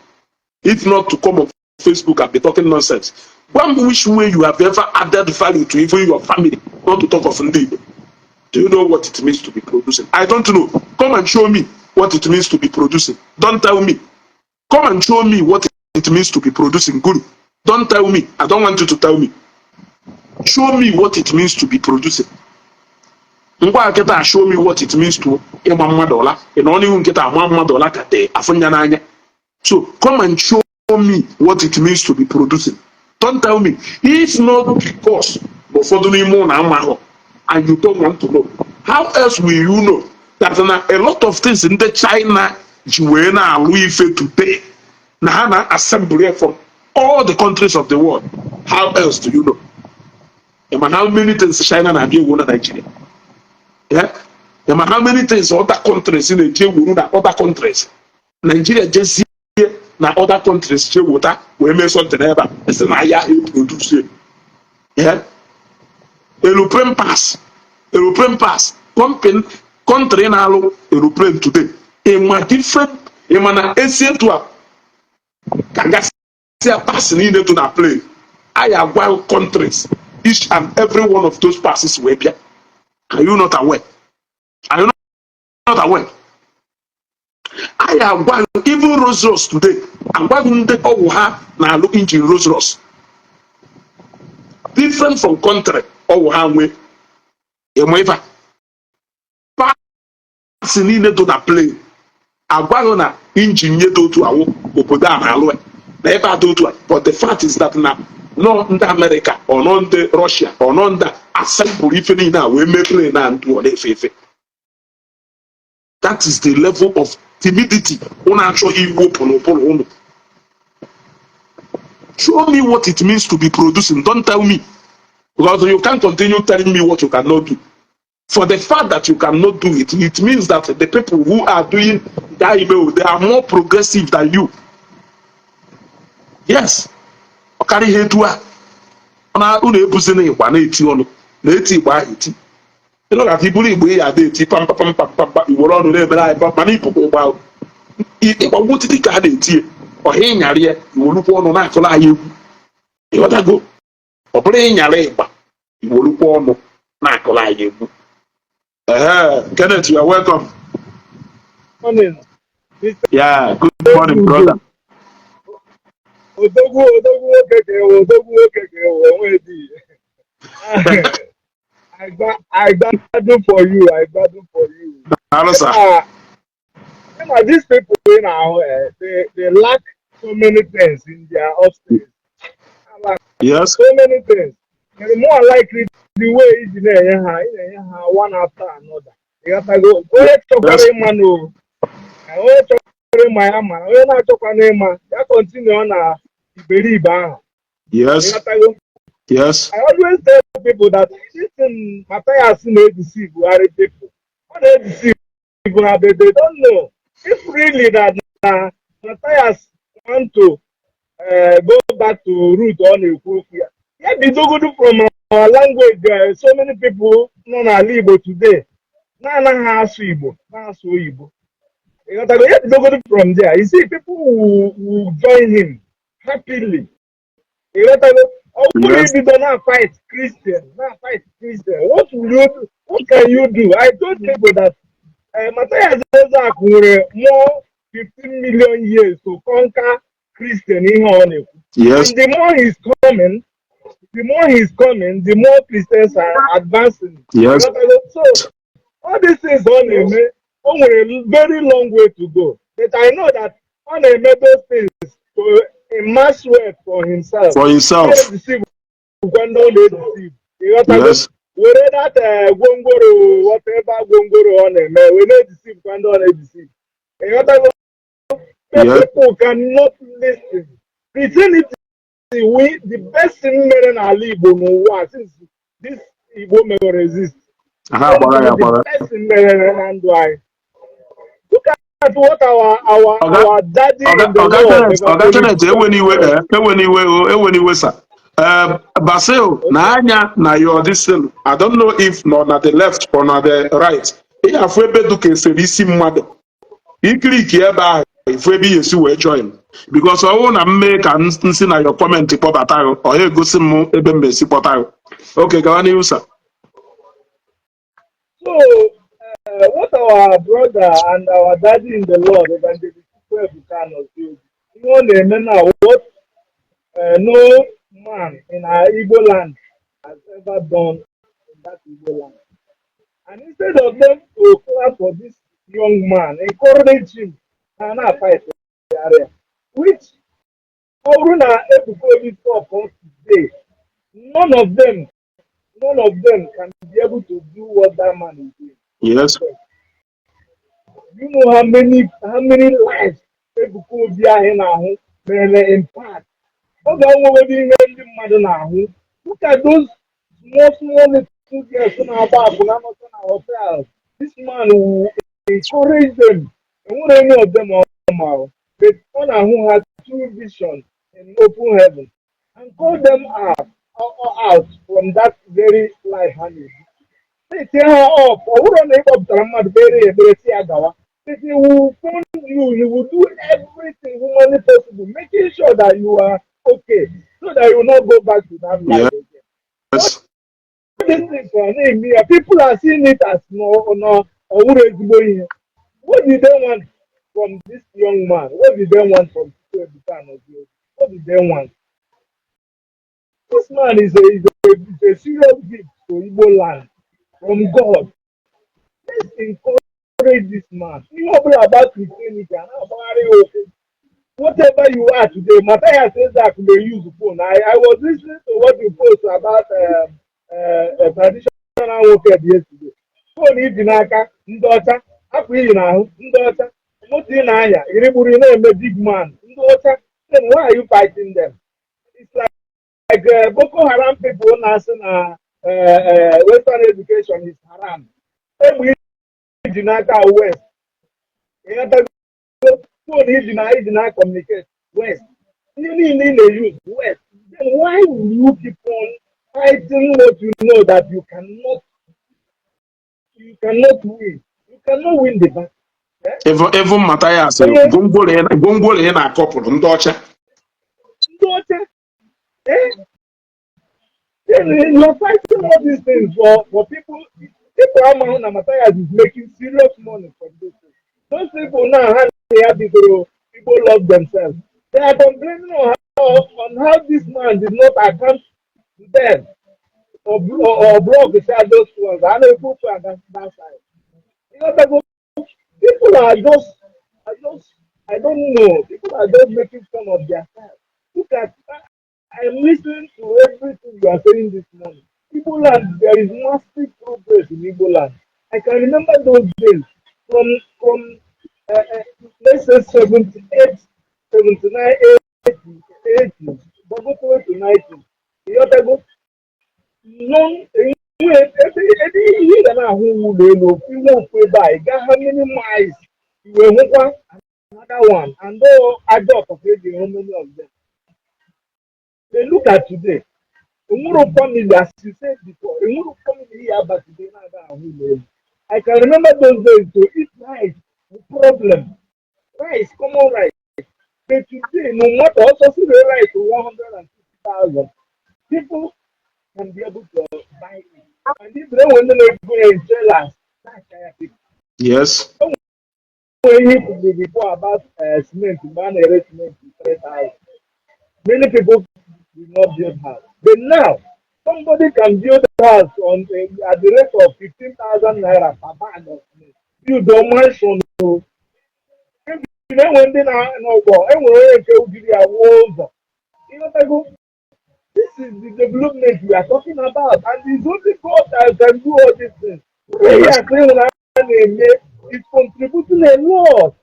if not to come on Facebook and be talking nonsense. Gwa m which way you have ever added value to even your family, not to talk of ndị Igbo. Do you know what it means to be producing? I don't know. Come and show me what it means to be producing. Don't tell me. Come and show me what it means to be producing. Guru, don't tell me. I don't want you to tell me. Show me what it means to be producing. Ngwa nkịta, show me what it means to ịgba mmadụ ụla. Ị nọ n'ihu nkịta ama mmadụ ụla ka tee afụnya n'anya. So come and show me what it means to be producing. Don't tell me. If not because ụfọdụ n'ime ụlọ amahụ and you don't want to know, how else will you know that na a lot of things ndị China ji wee na-alụ ife today na ha na-assemble from all the countries of the world? How else do you know? Ịma how many things China na-abịa ewu na Nigeria? Yeah? Ịma how many things other countries na-eji ewuru na other countries? Nigeria jezie na other countries jee wota wee mee something ebe a, esi na ya eproduce. Yeah? Aeroplane pass, aeroplane pass, company, country na-alụ aeroplane today, ịma different, ịma na esi etu a ka gasịa pass niile dị na plane anyị agwa countries, each and every one of those passes wee bịa. Are you not aware? Are you not aware? Anyị agwa even Rolls Royce today, agwaghị ndị ọgwụ ha na-alụ engine Rolls Royce, different from country ọgwụ ha nwee. Ịma ife parts niile dị na plane, agwaghị na engine nye dị otu awụ obodo a na-alụ na ebe a dị otu a. But the fact is that na nọ ndị Amerịka ọ nọ ndị Russia ọ nọ ndị assemble ife niile a wee mee plane na ndụ ọ na-efe efe. That is the level of timidity unu achọghị iwepụ n'ụbụrụ unu. Show me what it means to be producing. Don't tell me, because you can't continue telling me what you cannot do. For the fact that you cannot do it, it means that the people who are doing that email, they are more progressive than you. Yes, ọ karịa ihe etu a unu ebuzina ịgba na-eti ọnụ na-eti igba ahụ eti. Ịnọgata iburu igbe ya ada eti pam pam pam pam pam, iwere ọnụ na-emere anyị pam, mana ịpụkwa ịgba ịgbagwo titi ka a na-etie ọha ịnyarị ya, iwerukwa ọnụ na-akụrụ anyị egwu. Ịghọtago? Ọ bụrụ ịnyara ịgba, iwerukwa ọnụ na-akụrụ anyị egwu. Ehe, Kenneth, you are welcome. Morning, Mr. Yeah, good morning, brother. Odogwu, odogwu nwoke ka ewu, odogwu nwoke ka ewu, enweghị di. I gbadun for you, I gbadun for you. Daalụ, sir. Na these people wey na-ahụ, they lack so many things in their upstairs. Ha lack so many things. The more likely the way iji na-enye ha, ị na-enye ha one after another. Ịghọtago? Onye chọkwara ịma no, onye chọrọ ịma ya mara, onye na-achọkwana ịma ya continue na iberibe ahụ. Ịghọtago? Yes. I always tell people that this thing Matthias na-edeceive Buhari people. Ọ na-edeceive ha, but they don't know. If really that na Matthias want to go back to root ọ na-ekwu okwu ya, ya bidogodu from our language. So many people nọ n'ala Igbo today na-anaghị asụ Igbo, na-asụ oyibo. Ịghọtago? Ya bidogodu from there. You see, people will join him happily. Ịghọtago? Ọ bụrụ ibido na fight Christian, na fight Christian, what will you do? What can you do? I told people that Matthias Ezeaku nwere more 15 million years to conquer Christian ihe ọ na-ekwu. And the more he's coming, the more he's coming, the more Christians are advancing. Ịghọtago? So all these things ọ na-eme, o nwere very long way to go. But I know that ọ na-eme those things to amass wealth for himself. For himself. Na-edeceive kwa ndị ọ na-edeceive. Ịghọtago? Yes. Were that gwongworo, whatever gwongworo ọ na-eme, wee na-edeceive kwa ndị ọ na-edeceive. Ịghọtago? The people cannot listen. Christianity, we the best thing mere n'ala Igbo n'ụwa since this Igbo mere exist. Ha agbara ya The agbara. best thing mere na ndụ anyị. Look at what our Oga, our daddy Oga, in the Oga Lord, Kenneth, Oga Evangelist Kenneth, ewe n'iwe, ewe n'iwe, o, ewe n'iwe, sir. Basil, na anya na your this thing. I don't know if nọ na the left or na the right. Ị ga-afụ ebe dụka esere isi mmadụ. Iclick ebe ahụ, ifu ebe ị esi wee join. Because ọ bụrụ na m mee ka m si na your comment kpọbata gị, ọ ya egosi m ebe m esi kpọta gị. Okay, gawa n'ihu, sir. So, what our brother and our daddy in the Lord, Evangelist Chukwuebuka Anozie, ihe ọ na-eme now, what no man in our Igbo land has ever done in that Igbo land. And instead of them to clap for this young man, encourage him, ha na-fight the area, which ọ bụrụ na Ebuka Obi stop us today, none of them can be able to do what that man is doing. You know how many lives Ebuka Obi ahụ na-ahụ mere impact. Ọ ga-enwegodi ihe ndị mmadụ na-ahụ. Look at those small small little girls na-agba akwụna nọcha na hotels. This man will encourage them. Enwere any of them ọ ma o, but ọ na-ahụ ha through vision in open heaven and call them out from that very life ha na-ebi. Set ha up. Ọ bụrụ na ị kpọpụtara mmadụ kpere ya ekpere si ya gawa, but he will fund you, he will do everything humanly possible, making sure that you are okay, so that you will not go back to that life again. All these things are na-eme ya, people are seeing it as no ọ bụrụ ezigbo ihe. What did they want from this young man? What did they want from Chukwuebuka Anozie? What did they want? This man is a serious gift to Igbo land from God. Let's encourage this man. Ihe ọbụla about Christianity, a na-agbagharị ya okwu. Whatever you are today, Matthias Ezeaku may use phone. I was listening to what you post about traditional nwoke yesterday. Phone iji n'aka ndị ọcha, akwa iyi n'ahụ ndị ọcha, moto ị na-anya, irigburu ị na-eme big man, ndị ọcha. Then why are you fighting them? It's like Boko Haram people na-asị na Western education is haram. Egbe iji n'aka West. Ịghọtago? Phone iji na communicate West. Ihe niile ị na-use West. Then why will you keep on fighting what you know that you cannot You cannot win. You cannot win the battle. Eh? Even Matthias, Onye gwongworo ị na-akọpụrụ ndị ọcha. Ndị ọcha, eh? Then you are fighting all these things for people. People amahụ na Matthias is making serious money from those things. Those people now, ha na ya bidoro Igbo Love Themselves. They are complaining on how this man did not account to them or block the those ones. Ha na-ekwu okwu at that side. You know, people are just, I don't know. People are just making fun of their self. Look at, I am listening to everything you are saying this morning. Igbo land, there is massive progress in Igbo land. I can remember those days from let's say 78, 79, 80, 80, go to 90. You go none enwe ebe ihe ị ga na-ahụ ụlọ elu ofu ihe ofu ebe a, ị gaa how many miles i wee hụkwa another one, and though aja ọtọ ka eji hụ many of them. They look at today, enwero family, as you said before, enwero family ihe aba today na-aga ahụ ụlọ elu. I can remember those days, to eat rice, no problem, rice, common rice. But today, no matter also see the rice to 150,000, people can be able to buy it. And if they want to go in trailers, that's people. Nwere ihe kwuru before about cement, mgbe a na-ere cement 3,000. Many people did not build house. But now, somebody can build a house on at the rate of 15,000 naira per bag of cement. Build a mansion. O. Enwe ndị na n'ọgbọ, enwere onye nke jiri ya wuo ụzọ. Ịghọtago? This is the development we are talking about, and it's only God that can do all these things. Prayer ịhụnanya na-eme is contributing a lot.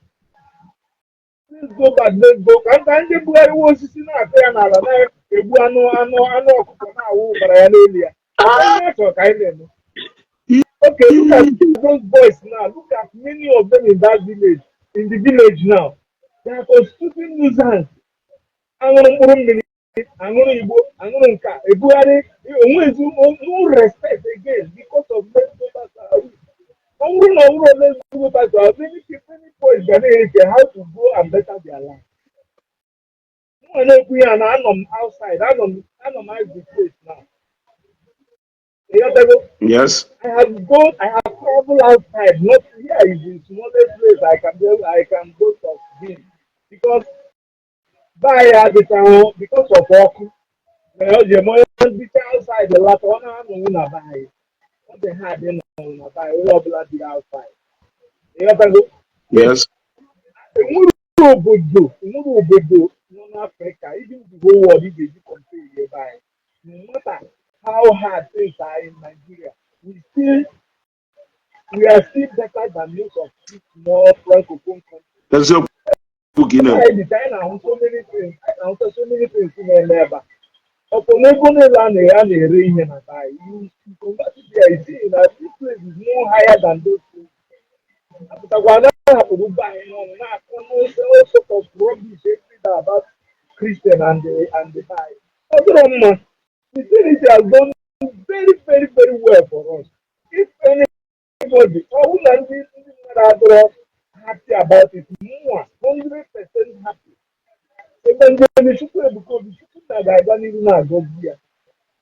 Let's go back, let's go. Ka nta ndị bugharịwa osisi na-akụ ya n'ala na-egbu anụ ọkụkọ na-awụ ụbara ya n'elu ya. Ihe a chọrọ ka anyị na-eme. Okay, look at those boys now. Look at many of them in that village, in the village now. They are constituting nuisance. Aṅụrụ mkpụrụ mmiri, aṅụrụ igbo, aṅụrụ nka, ebugharị onwezi no respect again because of let's go back to our roots. Ọ bụrụ na ọ bụrụ let's go back to our many people, many boys ga na-eche how to go and better their life. Mụ na-ekwu ya na anọ m outside, anọ m out the place now. Ịghọtago? Yes. I have gone, I have traveled outside. Not here is the smallest place I can go, I can go to been. Because by adịchaghị because of ọkụ. Mere o ji eme onye bicha outside lata ọ na-anọnwụ na be anyị. Ọ dị ha dị nọ na be anyị, onye ọbụla biri outside. Ịghọtago? Yes. Enwere obodo nọ n'Africa, even the whole world, ị ga-eji compare ebe anyị. No matter how hard things are in Nigeria, we are still better than most of these small francophone countries. Eziokwu ka ị na-ekwu. Anyị dị ka anyị na-ahụ so many things, anyị na-ahụta so many things na-eme ebe a. Ọpụ na ego niile a na-ere ihe na be anyị, you convert it there, you see that this place is more higher than those places. Apụtakwa na hapụrụ be anyị n'ọnụ na-akọ n'ose all sort of rubbish every day about Christian and the Bible. Ọ dịrọ mma. The Trinity has done very, very, very well for us. If anybody, ọ bụrụ na ndị mmadụ adịrọ happy about it, mụnwa 100% happy. Ebe ndị onye Chukwu Ebuka Obi, Chukwu na ga-aga n'ihu na-agọzi ya.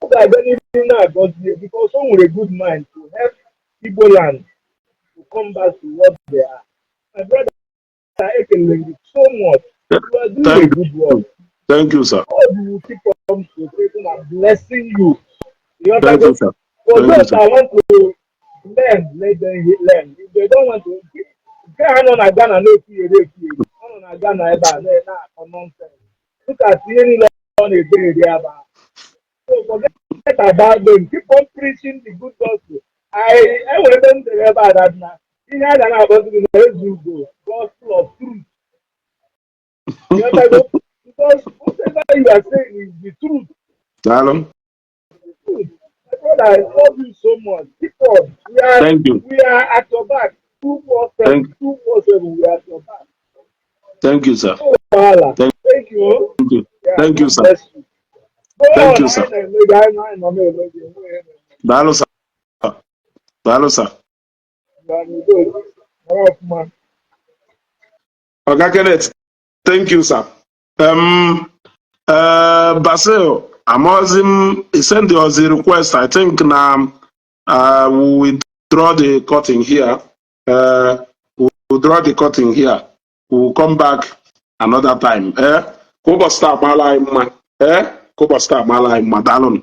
Ọ ga-aga n'ihu na-agọzi ya because o nwere good mind to help Igbo land to come back to what they are. My brother, ekelere gị so much. You are doing a Thank good work. Thank you, sir. God will keep on protecting and blessing you. You Thank you, sir. For Thank you, those sir. that want to learn, let them learn. If they don't want to, nke ha nọ na Ghana na-ekwugheri ekwugheri, ọ nọ na Ghana ebe a na-akọ nonsense. Look at ihe niile ọ na-edereri ebe a. So forget about them. Keep on preaching the good gospel. I enwere ebe m dere ebe a that na ihe a ga na-agọzi gị na ezugo gospel of truth. You understand? Because whatever you are saying is the truth. Daalụ. The truth. My brother, I love you so much. Keep on. We are Thank you. We are at your back. 247, 247. We are at your back. Thank you, sir. No wahala. Thank Thank you. you. Yeah, Thank you, God sir. bless you. Go Thank on. you, sir. Anyị na-eme gị, anyị nọ na-eme gị. Enweghị ihe na-eme. Daalụ, sir. Daalụ, sir. Na udo nọrọ ọfụma. Oga Kenneth, thank you, sir. Basil, I'm send us a request. I think now we will draw the curtain here. We will draw the curtain here. We will come back another time. Eh? Ka ụbọchị taa maara anyị mma. Eh? Ka ụbọchị taa maara anyị mma. Daalụnụ.